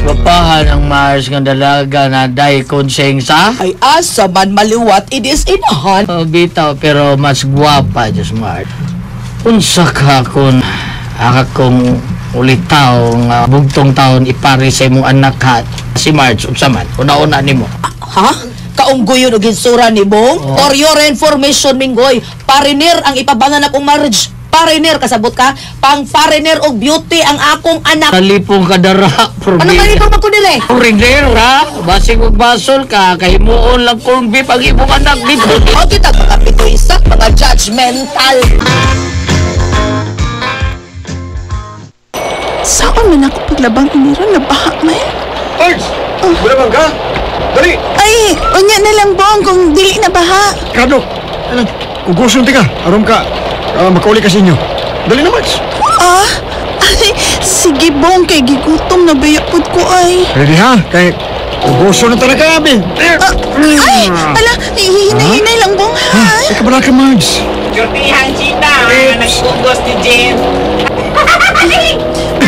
Wapahan ang Mars nga dalaga na day konsengsa. Ay asa man maliwat idis inahan. Oh, bitaw pero mas gwapa Diyos Mars. Unsa ka kun akong ulitaw nga bugtong taon ipare sa imong anak ha si Marge unsa man una-una nimo. Ha? Kaunggoyon og hinsura ni Bong? Oh. For your information, Minggoy, pariner ang ipabangan akong marriage. Pariner, kasabot ka? Pang foreigner og beauty ang akong anak. Talipong kadara. Ano malipong man ko nila eh? Foreigner ha? Basig og basol ka kahimuon lang corned beef ang imong anak dito. O kita mga pitoy isa, mga judgmental. Saan man ako paglabang iniron na baha man? Marge! Wala ka? Dali! Ay, unya na lang Bong kung dili na baha. Ricardo! Alang, kugusun ka. Aron ka, makauli ka sa inyo. Dali na, Marge. Ah, ay, sige Bong, kay gigutom na bayapod ko ay. Ready ha? Kay kugusun na talaga, abi. Ay, ala, hinay-hinay lang Bong ha. Ikaw pala ka, Marge. Kurtihan chita, nagpugos ni Jen.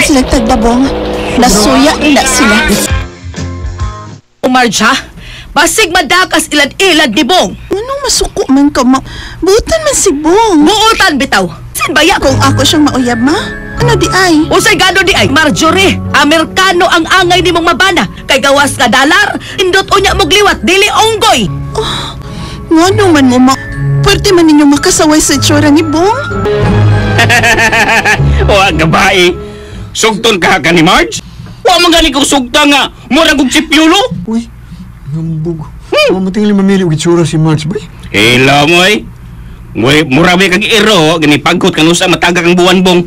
Sila tagda Bong. Nasuya na sila. Marge ha? Basig madakas ilad-ilad ni Bong. Anong masuko man ka, ma? Buutan man si Bong. Buutan bitaw. Sin baya? Kung ako siyang mauyab, ma? Ano di ay? Usay gano di ay, Marjorie, Amerikano ang angay ni mong mabana. Kay gawas nga dalar, indot unya mogliwat, dili onggoy. Oh, ngano man mo, ma? Pwerte man ninyo makasaway sa itsura ni Bong? O, ang gabae. Sugton ka ka ni Marge? Wa man gani kong sugta nga, murag og sipyulo. Uy, nambog. Wa mo tingali mamili og itsura si Marge, bay. Hello mo eh. Mura ba kag iro, gani pagkot kanusa matagak ang buwan bong.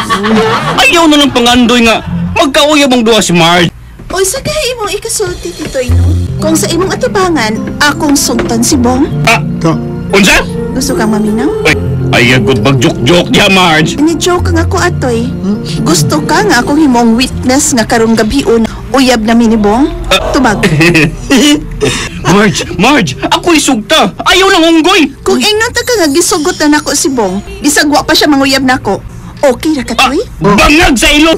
Ayaw na lang pangandoy nga, magkauyab ang duha si Marge. Oy, sa kaya imong ikasulti, Titoy, no? Kung sa imong atubangan, akong sugton si Bong. Ah, unsa? Gusto kang maminaw? Ay, ay, good mag-joke-joke niya, Marge. Ni-joke nga ako, atoy. Gusto ka nga akong himong witness nga karong gabi uyab na ni Bong? Tubag. Marge, Marge, ako'y sugta. Ayaw ng unggoy. Kung ingnon ta ka nga gisugot na nako si Bong, bisag wa pa siya manguyab nako. Okay ra ka, Toy? Bangag sa ilong!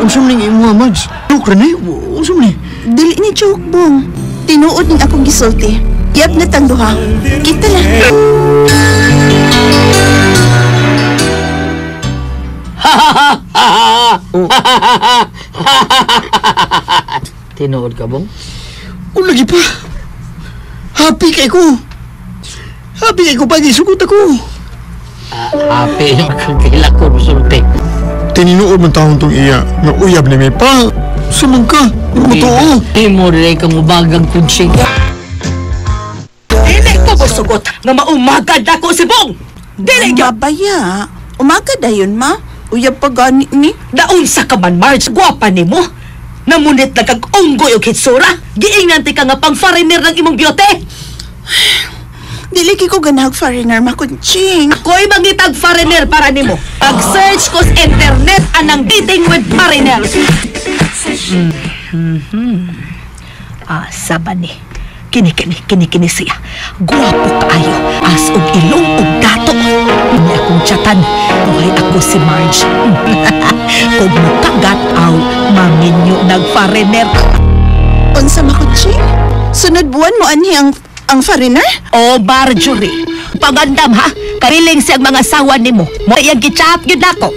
Unsa man ning imo, Marge? Joke ra ni? Unsa man ni? Dili ni joke, Bong. Tinuod ning akong gisulti. Yab na tang duha. Kita lang. Tinuod ka, Bong? O lagi pa. Happy kay ko. Happy kay ko pa gisugot ako. Happy yung kagkila ko musulti. Tininuod man taon tong iya nga uyab ni may pa. Sumang ka, hindi mo tuo. Di mo rin kang umagang kunsing. Dili ko musugot nga maumagad ako si Bong. Dili gyud. Mabaya. Umaga dayon, ma. Uyab pa gani ni. Naunsa ka man, Marge, gwapa nimo. Namunit na kag unggoy og hitsura. Giingnan ti ka nga pang foreigner ng imong beauty. Dili ko ganahag foreigner, makunching. Ako'y mangitag foreigner para nimo. Pag-search ko sa internet anang dating with foreigners. Asa ba ni? Kini siya. Guwapo kaayo. As og ilong og dato. Hindi akong chatan. Buhay ako si Marge. Kung mukagat aw, maminyo nag-foreigner. Unsa makunching? Sunod buwan mo anhi ang foreigner? O Marjorie, pagandam ha. Kariling siyang mga asawa nimo. Mo iyang gichat gyud nako.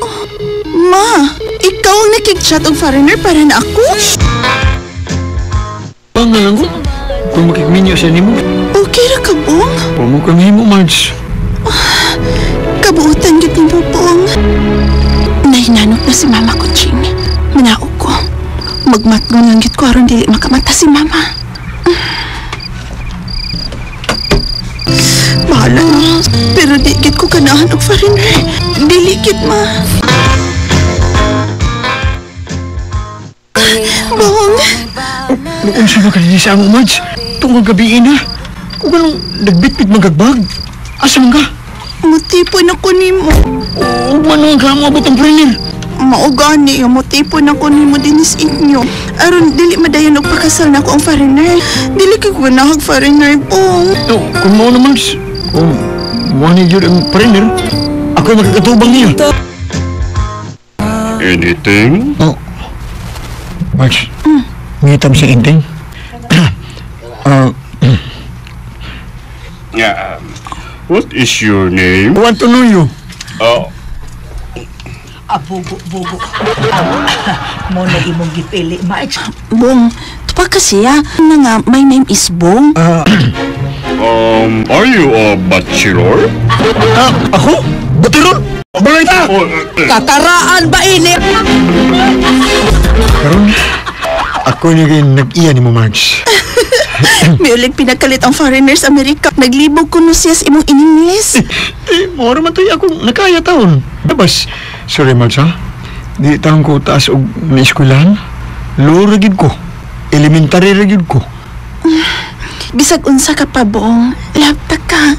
Ma, ikaw ang nakig-chat og foreigner para na ako? Pangalan ko, kung makikminyo siya nimo. Okay ra ka, Bong? Huwag mo kang himo, Marge. Kabuutan gyud nimo, Bong. Nahinanok na si Mama Kuching. Manaog Magmatngon lang gyud ko aron dili makamata si mama. Bahala na. Pero di gyud ko ganahan og foreigner. Dili gyud, ma. Bong! Noon siya makalini sa among Mads. Tungkol gabi na. Kung ganong nagbitbit magagbag. Asa man ka? Mutipon ako nimo. Huwag man naman ka mo abot ang foreigner. Maugani, mutipon ako nimo dinis inyo. Aron dili madayon og pakasal na ako ang foreigner. Dili ko ganahag foreigner, Bong. No, kung mao na, Mads. Kung mo ni yun ang foreigner, ako'y makakatubang niya. Anything? Oh. Mads, ngitam sa inting. Yeah, what is your name? Want to know you. Oh. Bugo-bugo. Mo na imong gipili, Marge. Bong, tupa kasi ya. Na nga, my name is Bong. Are you a bachelor? Ako? Bachelor? Balay ta! Kataraan ba ini? Karon, ako na rin nag-iya ni mo, Marge. May ulig pinakalit ang foreigners Amerika. Naglibog ko no siya sa imong iningles. Mora man to'y akong nakaya taon. Dabas, sorry Marge ha. Di taon ko taas og naeskwelahan. Low ra gyud ko. Elementary ra gyud ko. Bisag unsa ka pa, Bong. Lapta ka.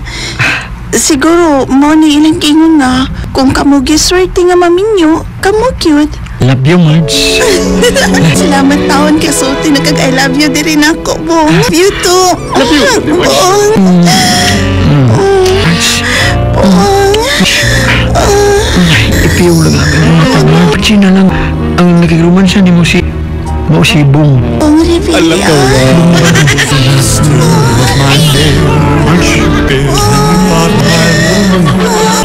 Siguro, mo ni ilang kingon nga. Kung kamo giswerte nga maminyo, kamo cute. Love you, Marge. Salamat taon kay sulti na kag I love you diri nako, Bong. Love you too. Love you, Bong. Bong. Ipiyaw lang ang mga tama. Sina lang ang nakigromansa ni mo si Bong. Bong Revilla.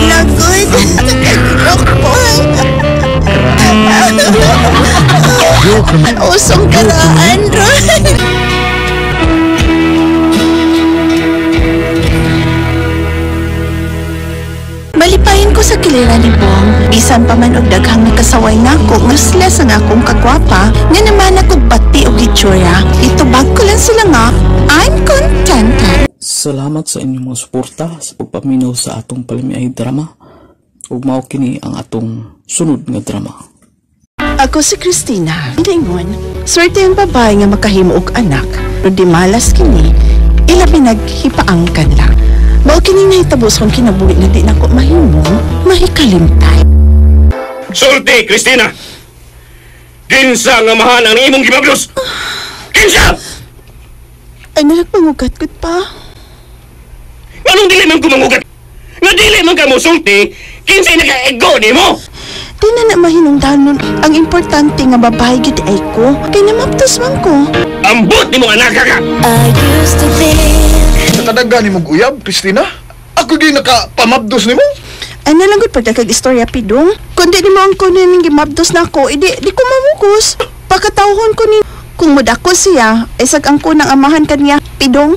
Lagod. Rock, Bong. Usong karaan, Ron. Malipayin ko sa kilira ni Bong. Bisan pa man og daghang nakasaway nako, useless ang akong kagwapa, nga naman akong pati og hitsura. Itubag ko lang sila nga, I'm contented. Salamat sa inyong mga suporta sa pagpaminaw sa atong palamiay drama. Ug mao kini ang atong sunod nga drama. Ako si Christina. Ingon, swerte ang babae nga makahimo og anak, pero di malas kini, ilabi naghipaangkan lang. Mao kini nahitabo sa akong kinabuhi nga di nako mahimo, mahikalimtay. Sulti, Christina! Kinsa nga mahan ang imong gibablos? Kinsa! Ay, nalagpangugat ko pa. Anong dili man kumangugat? Nga dili man ka mo sulti, kinsa'y naka-ego ni mo? Di na na mahinungdanon. Ang importante nga babae gid ay ko, kay namaptos man ko. Ambot ni mo anak ka! I used to think Nakadaga ni mong uyab, Christina? Ako di nakapamabdos ni mo? Ay nalang gud pagdakag istorya pidong. Kundi ni mo ang kunin ng gimabdos na ako, idi di ko mamugos. Pakatawhon ko ni kung mudako siya, ay sag ang kunang amahan kaniya, pidong.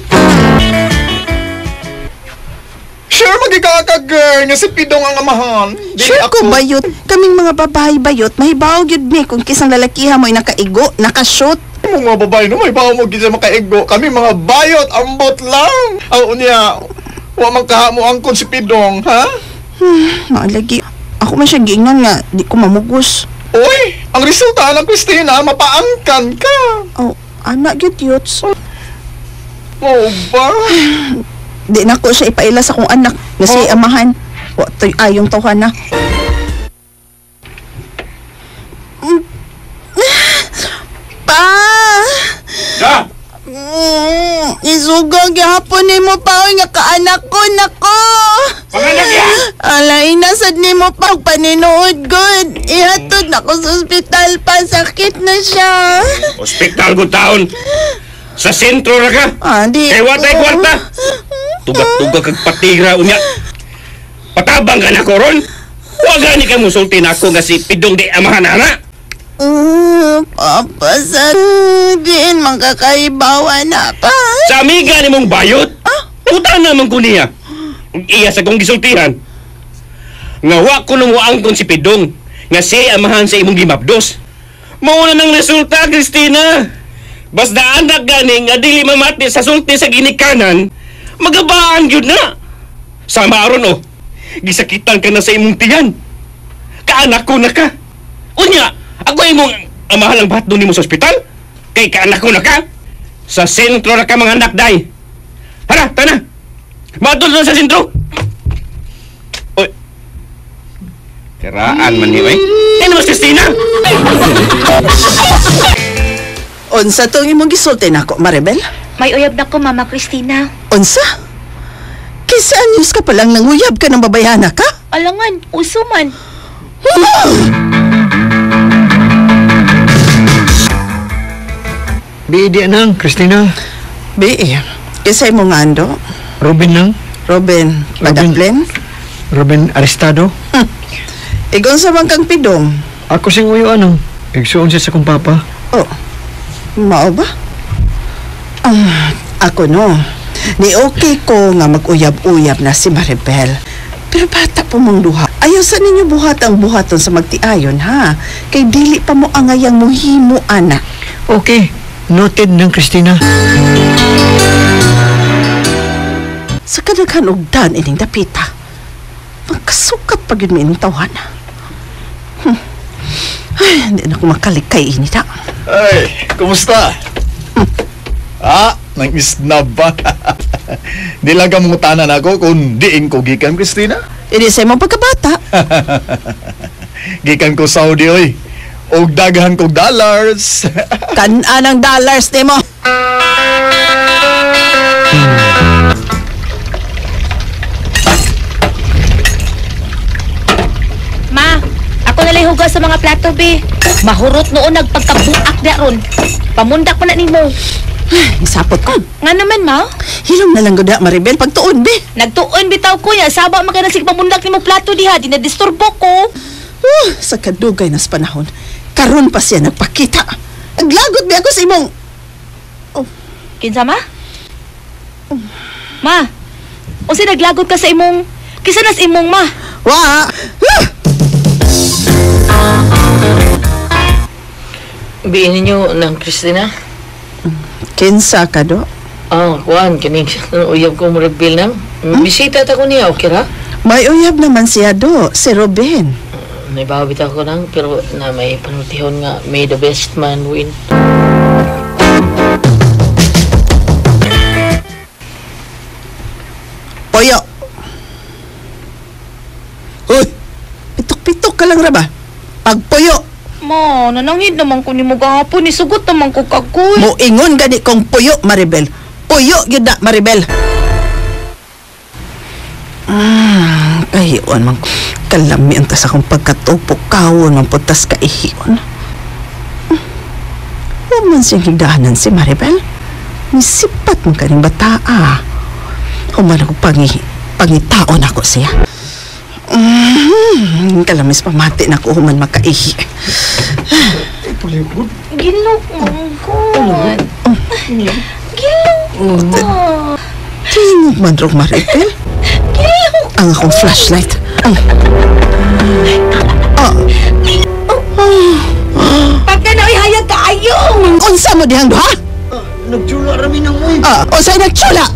Sure magikaka girl nga si Pidong ang amahan. Dili Sure ako. ko bayot. Kaming mga babae bayot, mahibaw gyud mi kung kisang lalakiha mo'y nakaigo, nakashoot. Mga babae no, may bawo mo gid sa makaigo. Kami mga bayot, ambot lang. Aw unya, wa man kahamo angkon si Pidong, ha? Maalagi. Ako man siya giingnan nga di ko mamugos. Uy, ang resulta ng Christina, mapaangkan ka. Oh, anak gyud yots. Oh, ba? Di na ko siya ipaila sa akong anak nga siya amahan. Wa to'y ayong tawhan na. Pa! Ja! Isuga gihapon nimo pa oy nga kaanak ko nako. Panganak ya! Alay na sad nimo pa og paninood gud. Ihatod nako sa ospital pa, sakit na siya. Ospital ko taon! Sa sentro ra ka! Ah, di. Kay wa tay kwarta! Tugak-tugak kag patigra unya. Patabang ka na ko ron! Wa gani ka musulti na ako nga si Pidong di amahan ana! Papa, sa diin makakaibawa na pa. Sa amiga ni mong bayot! Utan naman ko niya! Ug iya sa kong gisultihan. Nga wa ko nung angkon si Pidong nga siya amahan sa imong gimabdos. Mauna ng resulta, Christina. Basta anak gani nga dili mamati sa sulti sa ginikanan, magabaan gyud na. Sama aron oh. Gisakitan ka na sa imong tiyan. Kaanak ko na ka. Unya, ako imong amahan ang bahat doon nimo sa ospital. Kay kaanak ko na ka. Sa sentro na ka mga anak, day. Hara, tana. Maadto na sa sentro. Oy. Karaan man ni, oy. Ano mas Christina? Unsa tong imong gisulti nako, Maribel? May uyab na ko, Mama Christina. Unsa? Kaysa anyos ka palang nanguyab ka ng babayhana ka? Alangan, uso man. Bi, di nang, Christina. Bi, kisay mo nga ando? Robin nang. Robin, Padaplin? Robin Arestado. Igon sa bangkang pidong. Ako sing uyo ano. Igsuon siya sa kong papa. Oh, mao ba? Ako no. Ni okay ko nga mag-uyab-uyab na si Maribel. Pero bata po mong duha. Ayaw sa ninyo buhat ang buhaton sa magtiayon, ha? Kay dili pa mo angayang muhimo, ana. Okay. Noted ng Christina. Sa kadaghan og dan ining dapita. Magkasukat pa gyud mi ining tawhan. Ay, hindi na ko makalikay ini ta. Ay, kumusta? Ah, nang isnab ba? Di lang ka mangutanan ako kung diin ko gikan, Christina. Ini sa imong pagkabata. Gikan ko Saudi, oy. Og daghan kog dollars. Kan-an ang dollars nimo. Ma, ako nalay hugas sa mga plato, be. Mahurot noon nagpagkabuak na ron. Pamundak pa na nimo. Ay, isapot ko. Nga naman, ma? Hilom na lang gud Maribel, pagtuon, be. Nagtuon bitaw ko ya. Saba man kay na sige pamundak nimo plato diha, di na disturbo ko. Sa kadugay nas panahon, karon pa siya nagpakita. Aglagot bi ako sa imong... Oh. Kinsa, ma? Oh. Ma, unsa naglagot ka sa imong... Kinsa nas imong, ma? Wa! Biin ninyo ng Christina? Kinsa ka do? Ah, kuan, kining uyab ko mo reveal nang. Bisita ta ko niya, okay ra? May uyab naman siya do, si Robin. May bawit ako nang, pero na may panultihon nga, may the best man win. Poyo! Uy! Pitok-pitok ka lang ra ba? Pagpuyo! Ma, nanangid naman ko ni mo gahapon, isugot naman ko kagoy. Moingon gani kong puyo, Maribel. Puyo yun na, Maribel. Kahiyon man. Kalami ang tas akong pagkatupok. Kawon man putas kaihiyon. Huwag man siyang higdahanan si Maribel. Misipat man kaning bataa. Human ako pangitaon ako siya. Kalamis pamati na ko human makaihi. Gilok mangkot. Gilok mo. Tingog man rong Maribel. Ang akong flashlight. Pagka na hayag kaayo. Unsa mo dihang duha? Nagtsula rami nang uy. Unsay nagtsula?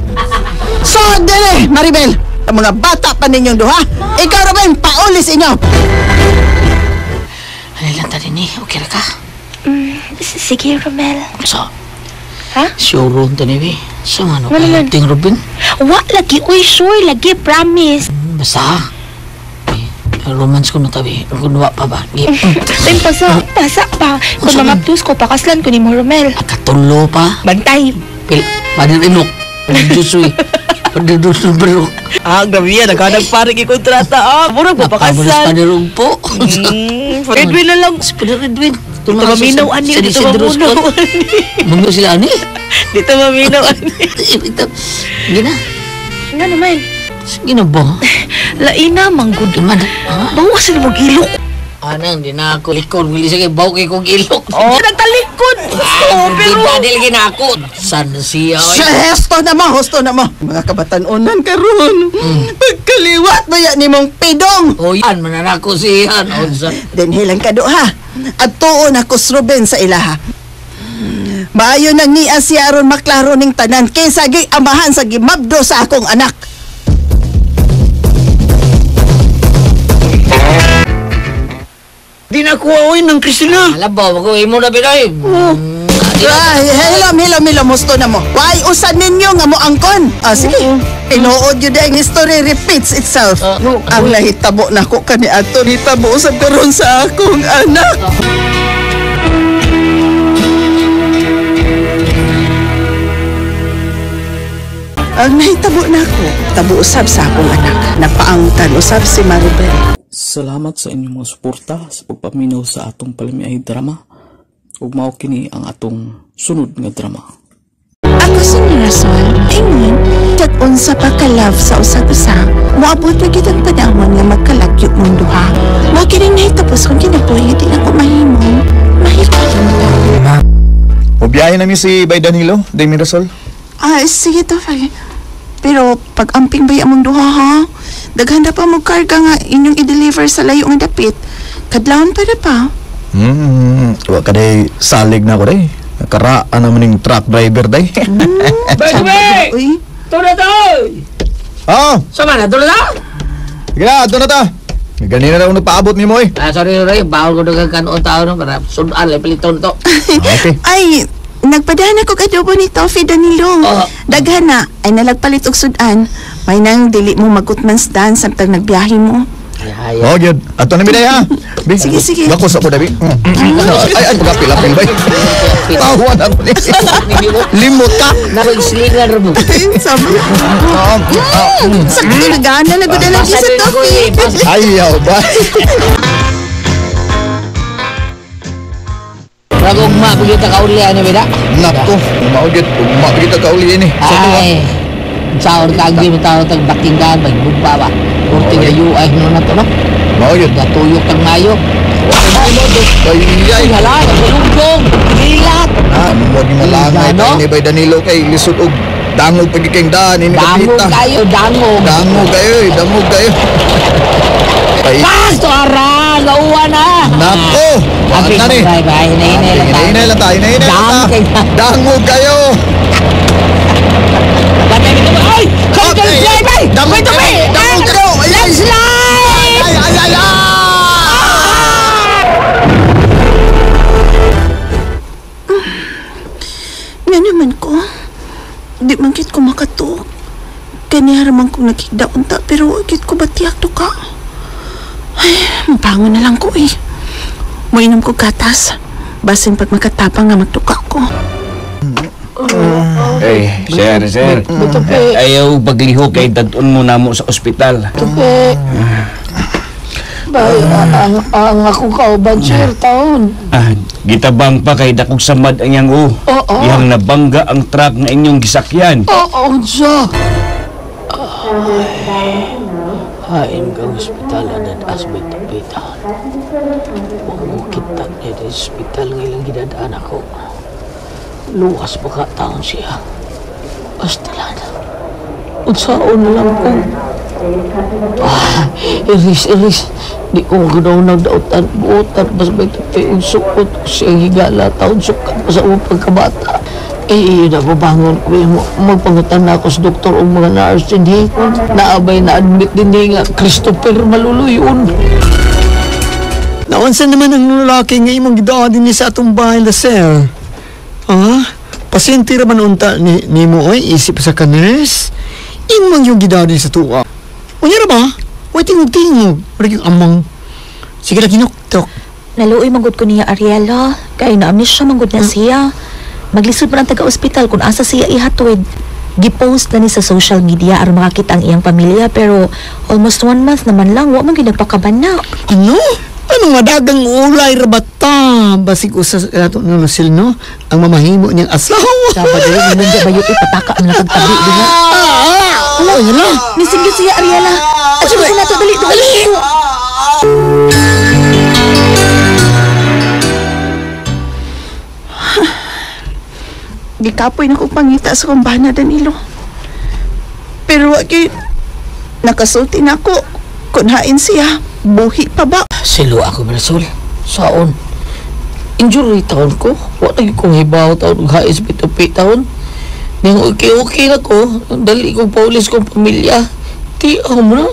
So dili, Maribel. Ang mga bata pa ninyong duha. Ikaw, Robin, paulis inyo. Ano lang ta din eh? Okay ra ka? Sige, Romel. So, Ha? Sure ta ni eh. Sa ano Wala man. ting Robin? Wa lagi, uy, sure, lagi, promise. Basta. Romance ko na tabi. Kunwa pa ba? Time pasa, pasa pa. Kung mamaptus ko, pakaslan ko ni mo, Romel. Katulo pa. Bantay. Pil, padir inok. Diyos uy. Padir diyos. Ah, grabe yan. Nagkanagparing ikontrata. Ah, murag mo pakasal. Padir ugpo. Edwin na lang. Si Padir Edwin. Dito maminaw ani. Dito maminaw ani. Maminaw sila ani. Dito maminaw ani. Gina. Nga naman. Sige na ba? Laina, manggod. Bawa sila mag-ilok. Anang, di na ako likod. Wili sige, baw kay kong ilok. Oh, nagtalikod. Likod ko, pero... Dili ginako. San siya, oy. Husto na mo, husto na mo. Mga kabatanunan karon. Pagkaliwat ba yan ni mong pidong? O yan, mananako siya. Unsa? Dinhilang ka do ha. At tuon ako Ruben sa ilaha. Maayo nang niya siya aron maklaro ning tanan kaysa gi amahan sa gimabdo sa akong anak. Di na kuha oy ng Cristina. Labaw, ko imo na biday. Ay, hilom, hilom, hilom, husto na mo. Why usan ninyo nga mo angkon? Ah, sige. Tinuod yun ang history repeats itself. Ang nahitabo na ko kani ato nitabo usab karon sa akong anak. Ang nahitabo na ko, tabo usab sa akong anak. Napaangkan usab si Maribel. Salamat sa inyong mga suporta sa pagpaminaw sa atong palamiay drama. Ug mao kini ang atong sunod nga drama. Ako si Mirasol, ingon, tag-unsa pa ka-love sa usag-usa, moabot pa gid ang panahon nga magkalagyo mong duha. Mao kining nahitapos kong kinabuhi nga di na ko mahimong mahikalimutan. Mubiyahe na mi si Bay Danilo, Day Mirasol. Ah, sige to, Fay. Pero pag-amping ba among duha, ha? Daghan na pa mo karga nga inyong i-deliver sa layo nga dapit. Kadlawon pa na pa. Wa ka day salig na ko day. Nakaraan naman yung truck driver day. Baby! Doon na to! Oh! Sama na, doon na to! Sige na, doon na ta. Ganina na akong nagpaabot ni mo eh. Ah, sorry, sorry. Bawal ko nagkakanoon tao no para sudan, piliton to. Okay. Ay, nagpadahan ako kadobo ni Toffee Danilo. Daghan na, ay nalagpalit og sudan. May nang dili mo magutmansdan samtang nagbiyahe mo. Oh, good. Ato na mi day ha. Sige, sige. Bako sa ko dabi. Ay, ay, pagapil-apil bay. Tawa na ko ni. Limot ka. Nagslingan mo. Sabi. Sakto nagana na gud lagi sa Toffee. Ayaw ba? Ragugma pagita kauli ani bida. Nako, maugit, ugma pagita kauli ini. Ay. Saor tagi mo tao tag bakinggan magbugba ba. Kurti nga UI no na to no. Maugit natuyok tag mayo. Ay, ay, hala, nagulunggong. Gilat. Ah, mo gi malangay tayo ni Bay Danilo kay lisod og dangog pagi kay daan ini Dangog kayo, dangog. Dangog kayo, dangog kayo. Pasto ara, lauwa na. Nako. Apik na ni. Bye bye, hinay-hinay lang tayo. Hinay lang tayo, hinay lang tayo. Dangog kayo. Ay! Landslide! Ay! Dangog kayo! Dangog kayo! Landslide! Ay, ay, ay, ay! Nga naman ko. Di man kit ko makatuog. Kani haraman kong nakigdaon ta, pero kit ko batiyak to ka. Ay, mabangon na lang ko eh. Mainom ko gatas. Basin pag makatapang nga magtuka ko. Eh, sir, sir. Ayaw pagliho kay dadun mo namo sa ospital. Tupi. Bay, ang akong kauban, sir, taon. Ah, gitabang pa kay dakog samad ang iyang o. Oo. Iyang nabangga ang truck nga inyong gisakyan. Oo, siya. Hain kang ospital na asbay tapitan. Pangukit ta niya sa ospital nga ilang gidadaan ako. Luwas pa ka taon siya. Pastilan. Unsaon na lang kung... Ah, iris, iris. Di ko ganaw nagdautan. Buotan. Mas may tapi ang sukot. Siyang higala. Taon sukat pa sa umang pagkabata. Eh, nababangon ko. Magpangutan na ako sa doktor o mga nurse din. Eh. Naabay na-admit din eh nga. Christopher Maluluyon. Naunsa naman ang lalaki nga imong gidaan din sa atong bahay na, sir? Ah, pasyente ra man unta ni mo oy, isip sa ka nurse. Imong yung gidaan din sa tuwa. Unya ra ba? Uy, tingog-tingog. Wala yung amang. Sige na, kinuktok. Naluoy manggod ko niya, Ariela. Kaya na-amnesia manggod na siya. Maglisod pa ng taga-ospital kung asa siya ihatwid. Gipost na ni sa social media aron makakita ang iyang pamilya pero almost 1 month naman lang, wa man gyud nagpakaban na. Ano? Ano nga dagang ulay rabata? Basig usa ato no sil no ang mamahimo niyang asawa. Dapat dili mo bayot ipataka ang nakagtabi dinha. Hala, hala. Nisinggit siya Ariela. Adto na to dali dali. Gikapoy na kong pangita sa kong bana, Danilo. Pero wagi, nakasulti na ako. Kung hain siya, buhi pa ba? Silo ako, Marisol. Saon? Injury taon ko. Wala kong hibaw taon. Hais pitupi taon. Nang okay-okay na ko. Dali kong paulis kong pamilya. Di mo na.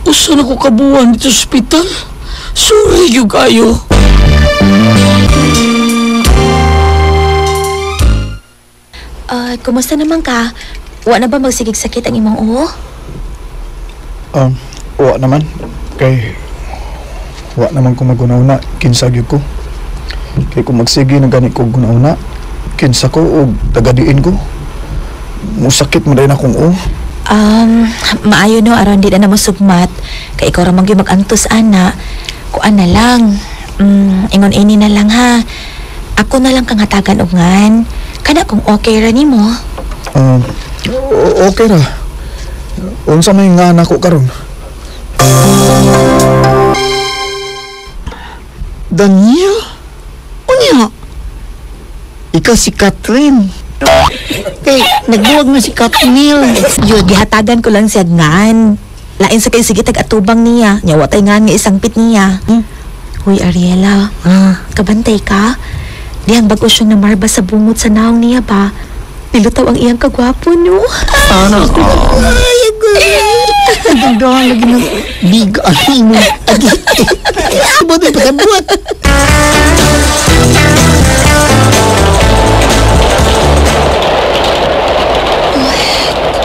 Usa na ko kabuan dito sa ospital. Sorry yung kayo. Kumusta naman ka? Wa na ba magsigig sakit ang imong uho? Wa naman. Kay wa naman ko magunaw na kinsa gyud ko. Kay kung magsige na gani ko gunaw na kinsa ko og tagadiin ko. Musakit man dayon akong uho. Maayo no aron di na mosugmat. Kay ikaw ra man gyud mag-antos ana. Kuan na lang. Ingon ini na lang ha. Ako na lang kang hatagan og ngan. Kana kung okay ra nimo. Okay ra. Unsa may nga nako karon? Daniel? Unya? Ikaw si Catherine. Kay nagbuwag na si Catherine. Yun, gihatagan ko lang siya ngan. Lain sa kay sige tag-atubang niya. Nya watay ngan nga isangpit niya. Huy, Ariela. Kabantay ka. Dihang bago siyang namarba sa bungot sa naong niya ba? Nilutaw ang iyang kagwapo, no? Sana. Ay, agoy. Ang dahan lagi ng biga ang imong agi. Abot ay pagkabuhat.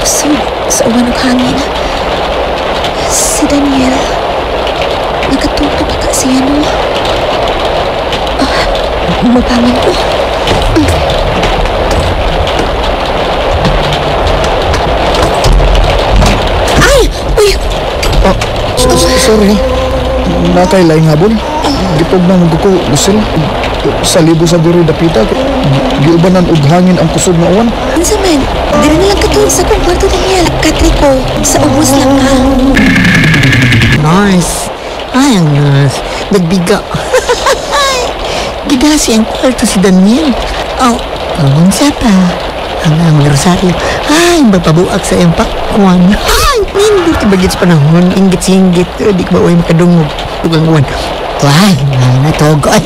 Kusog sa uwan og hangin. Si Daniel, nakatulog pa ka siya, no? Mabangon ko. Ay! Uy! Sorry. Nakay laing habol. Gitugnan ko, Lucille. Sa libo sa diri dapita. Giubanan og hangin ang kusog na uwan. Unsa man? Diri na lang katulog sa kong kwarto, Daniel. Katriko, sa ubos lang ka. Nurse. Ay, ang nurse. Nagbiga. Gidasi ang kwarto si Daniel. Oh, unsa pa? Ang Rosario. Ay, mapabuak sa iyang pakwan. Ay, nindot ibagit sa panahon. Inggit-singgit. Di ko ba uwi makadungog. Tugang uwan. Ay, natogo. Ay.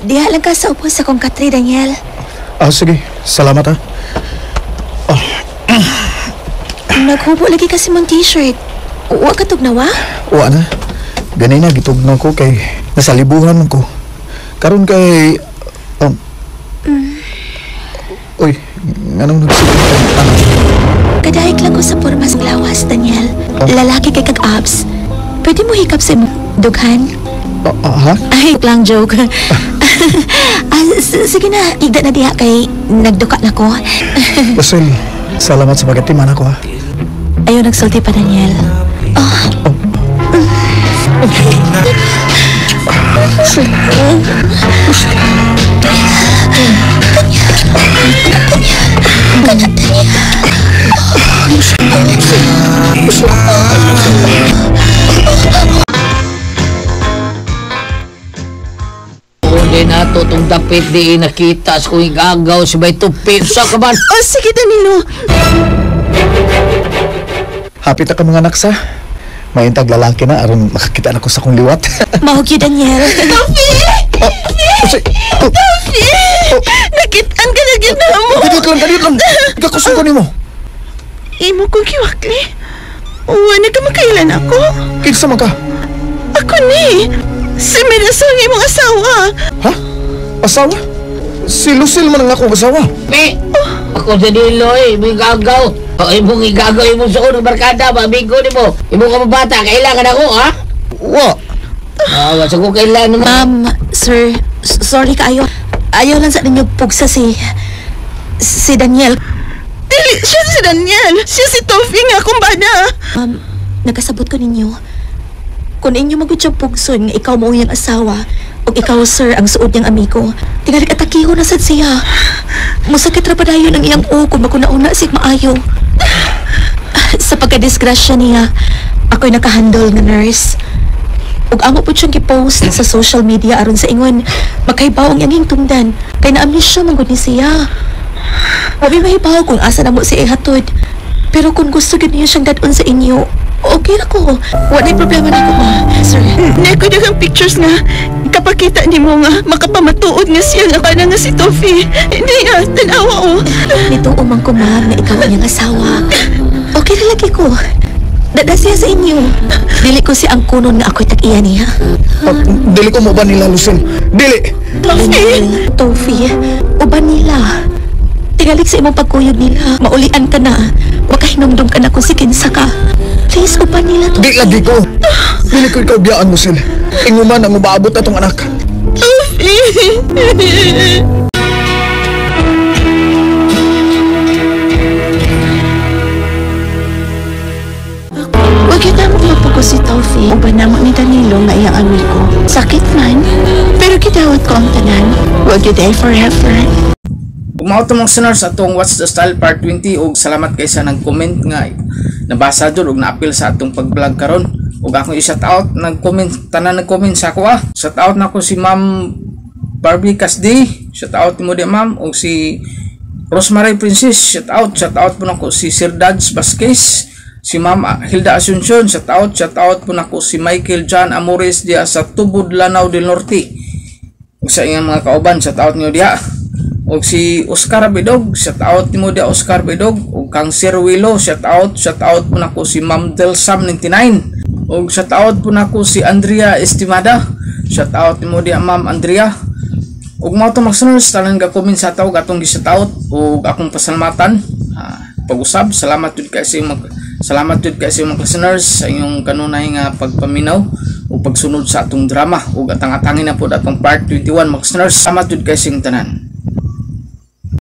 Diha lang ka sa ubos sa kong katri, Daniel. Sige. Salamat, ha. Naghubo lagi kasi mong t-shirt. Uwa ka tugnawa? Uwa na. Ganina, gitugnaw ko kay nasalibuhan man ko. Karon kay... Uy, anong nagsigil ka? Ano? Kadahig lang ko sa pormas ng lawas, Daniel. Oh. Lalaki kay kag-abs. Pwede mo hikap sa imong dughan? Ha? Ay, lang joke. Sige na, igda na diha kay nagduka na ko. Lucille, salamat sa pagkatiman ako, ha? Ayaw nagsulti pa, Daniel. Oh. Hindi na to, itong dapit di nakita sa kong igagaw si Bay Tupi. Sa ka man? Oh, sige, Danilo. Hapit ka mga anak sa. Maintag lalaki na aron makakita na ko sa kong liwat. Mahugyo, Daniel. Tofi! Tofi! Nakitaan ka na gina mo. Kadiyot lang, Ikakusog ko nimo. Imo kong kiwakli. Uwa na ka makailan ako. Kinsa man ka? Ako ni. Si Mirasol ng imong asawa. Ha? Asawa? Si Lucille man ang akong asawa. Pi! Ako sa Danilo eh. Imong igagaw. Imong igagaw, imong suon ng barkada. Mamigo ni mo. Imong kababata. Kailangan ako, ha? Wa. Wa sa ko kailangan naman. Ma'am, sir, sorry kaayo. Ayaw lang sa ninyo pugsa si Daniel. Dili, siya si Daniel. Siya si Tofi nga akong bana. Nagkasabot ko ninyo. Kung inyo magudyo pugson nga ikaw mo ang iyang asawa, o ikaw, sir, ang suod niyang amigo, tingalig atakiho na sad siya. Musakit ra pa dayon ang iyang o kung makunauna sig maayo. Sa pagkadisgrasya niya, ako'y nakahandol nga nurse. Ug amo pud siyang gipost sa social media aron sa ingon makaibaw ang iyang tungdan kay na-amnesia man gud ni siya. Wa mi mahibaw kung asa na mo siya ihatod. Pero kung gusto gyud niyo siyang dad-on sa inyo, okay ra ko. Wa nay problema nako, ma. Sir. Naa ko daghang pictures nga kapakita nimo nga makapamatuod nga siya nga kana nga si Tofi. Hindi nga, tanawa oh. Nituo man ko, ma'am, na ikaw ang iyang asawa. Okay ra lagi ko. Dada siya sa inyo. Dili ko si ang kunon nga ako'y tag-iya niya. Dili ko mo ba nila, Lucille? Dili! Tofi! Tofi, uban nila. Tingalik sa imong pagkuyog nila. Maulian ka na. Makahinumdum ka na kung si kinsa ka. Please, uban nila, Tofi. Di lagi ko. Dili ko ikaw biyaan, Lucille. Inguman ang umaabot atong anak. Tofi! Huwag yun na maglapo ko si Tofi. Uban na mo ni Danilo nga iyang amigo. Sakit man, pero gidawat ko ang tanan. Huwag yun day forever. Ug mao to mga listeners atong What's the Style Part 20 og salamat kay sa nag-comment nga nabasa jud og naapil sa atong pag-vlog karon. Ug akong i-shout out nag-comment tanan nag-comment sa ako ah. Shout out nako si Ma'am Barbie Casdi, shout out nimo di ma'am, og si Rosemary Princess, shout out po nako si Sir Dads Vasquez, si Ma'am Hilda Asuncion, shout out po nako si Michael John Amores diha sa Tubod, Lanao del Norte. Ug sa iyang mga kauban, shout out niyo diha. Og si Oscar Bidog, shout out nimo dia Oscar Bidog, og kang Sir Willow, shout out po nako si Ma'am Delsam 99. Og shout out po nako si Andrea Estimada, shout out nimo dia Ma'am Andrea. Og mao to mga listeners, tanan ga comment sa tawag atong gi-shout out og akong pasalamatan. Pag-usab, salamat jud kay sa mga listeners sa inyong kanunay nga pagpaminaw ug pagsunod sa atong drama ug atang-atangin na pod atong part 21 mga listeners. Salamat jud kay sa inyong tanan.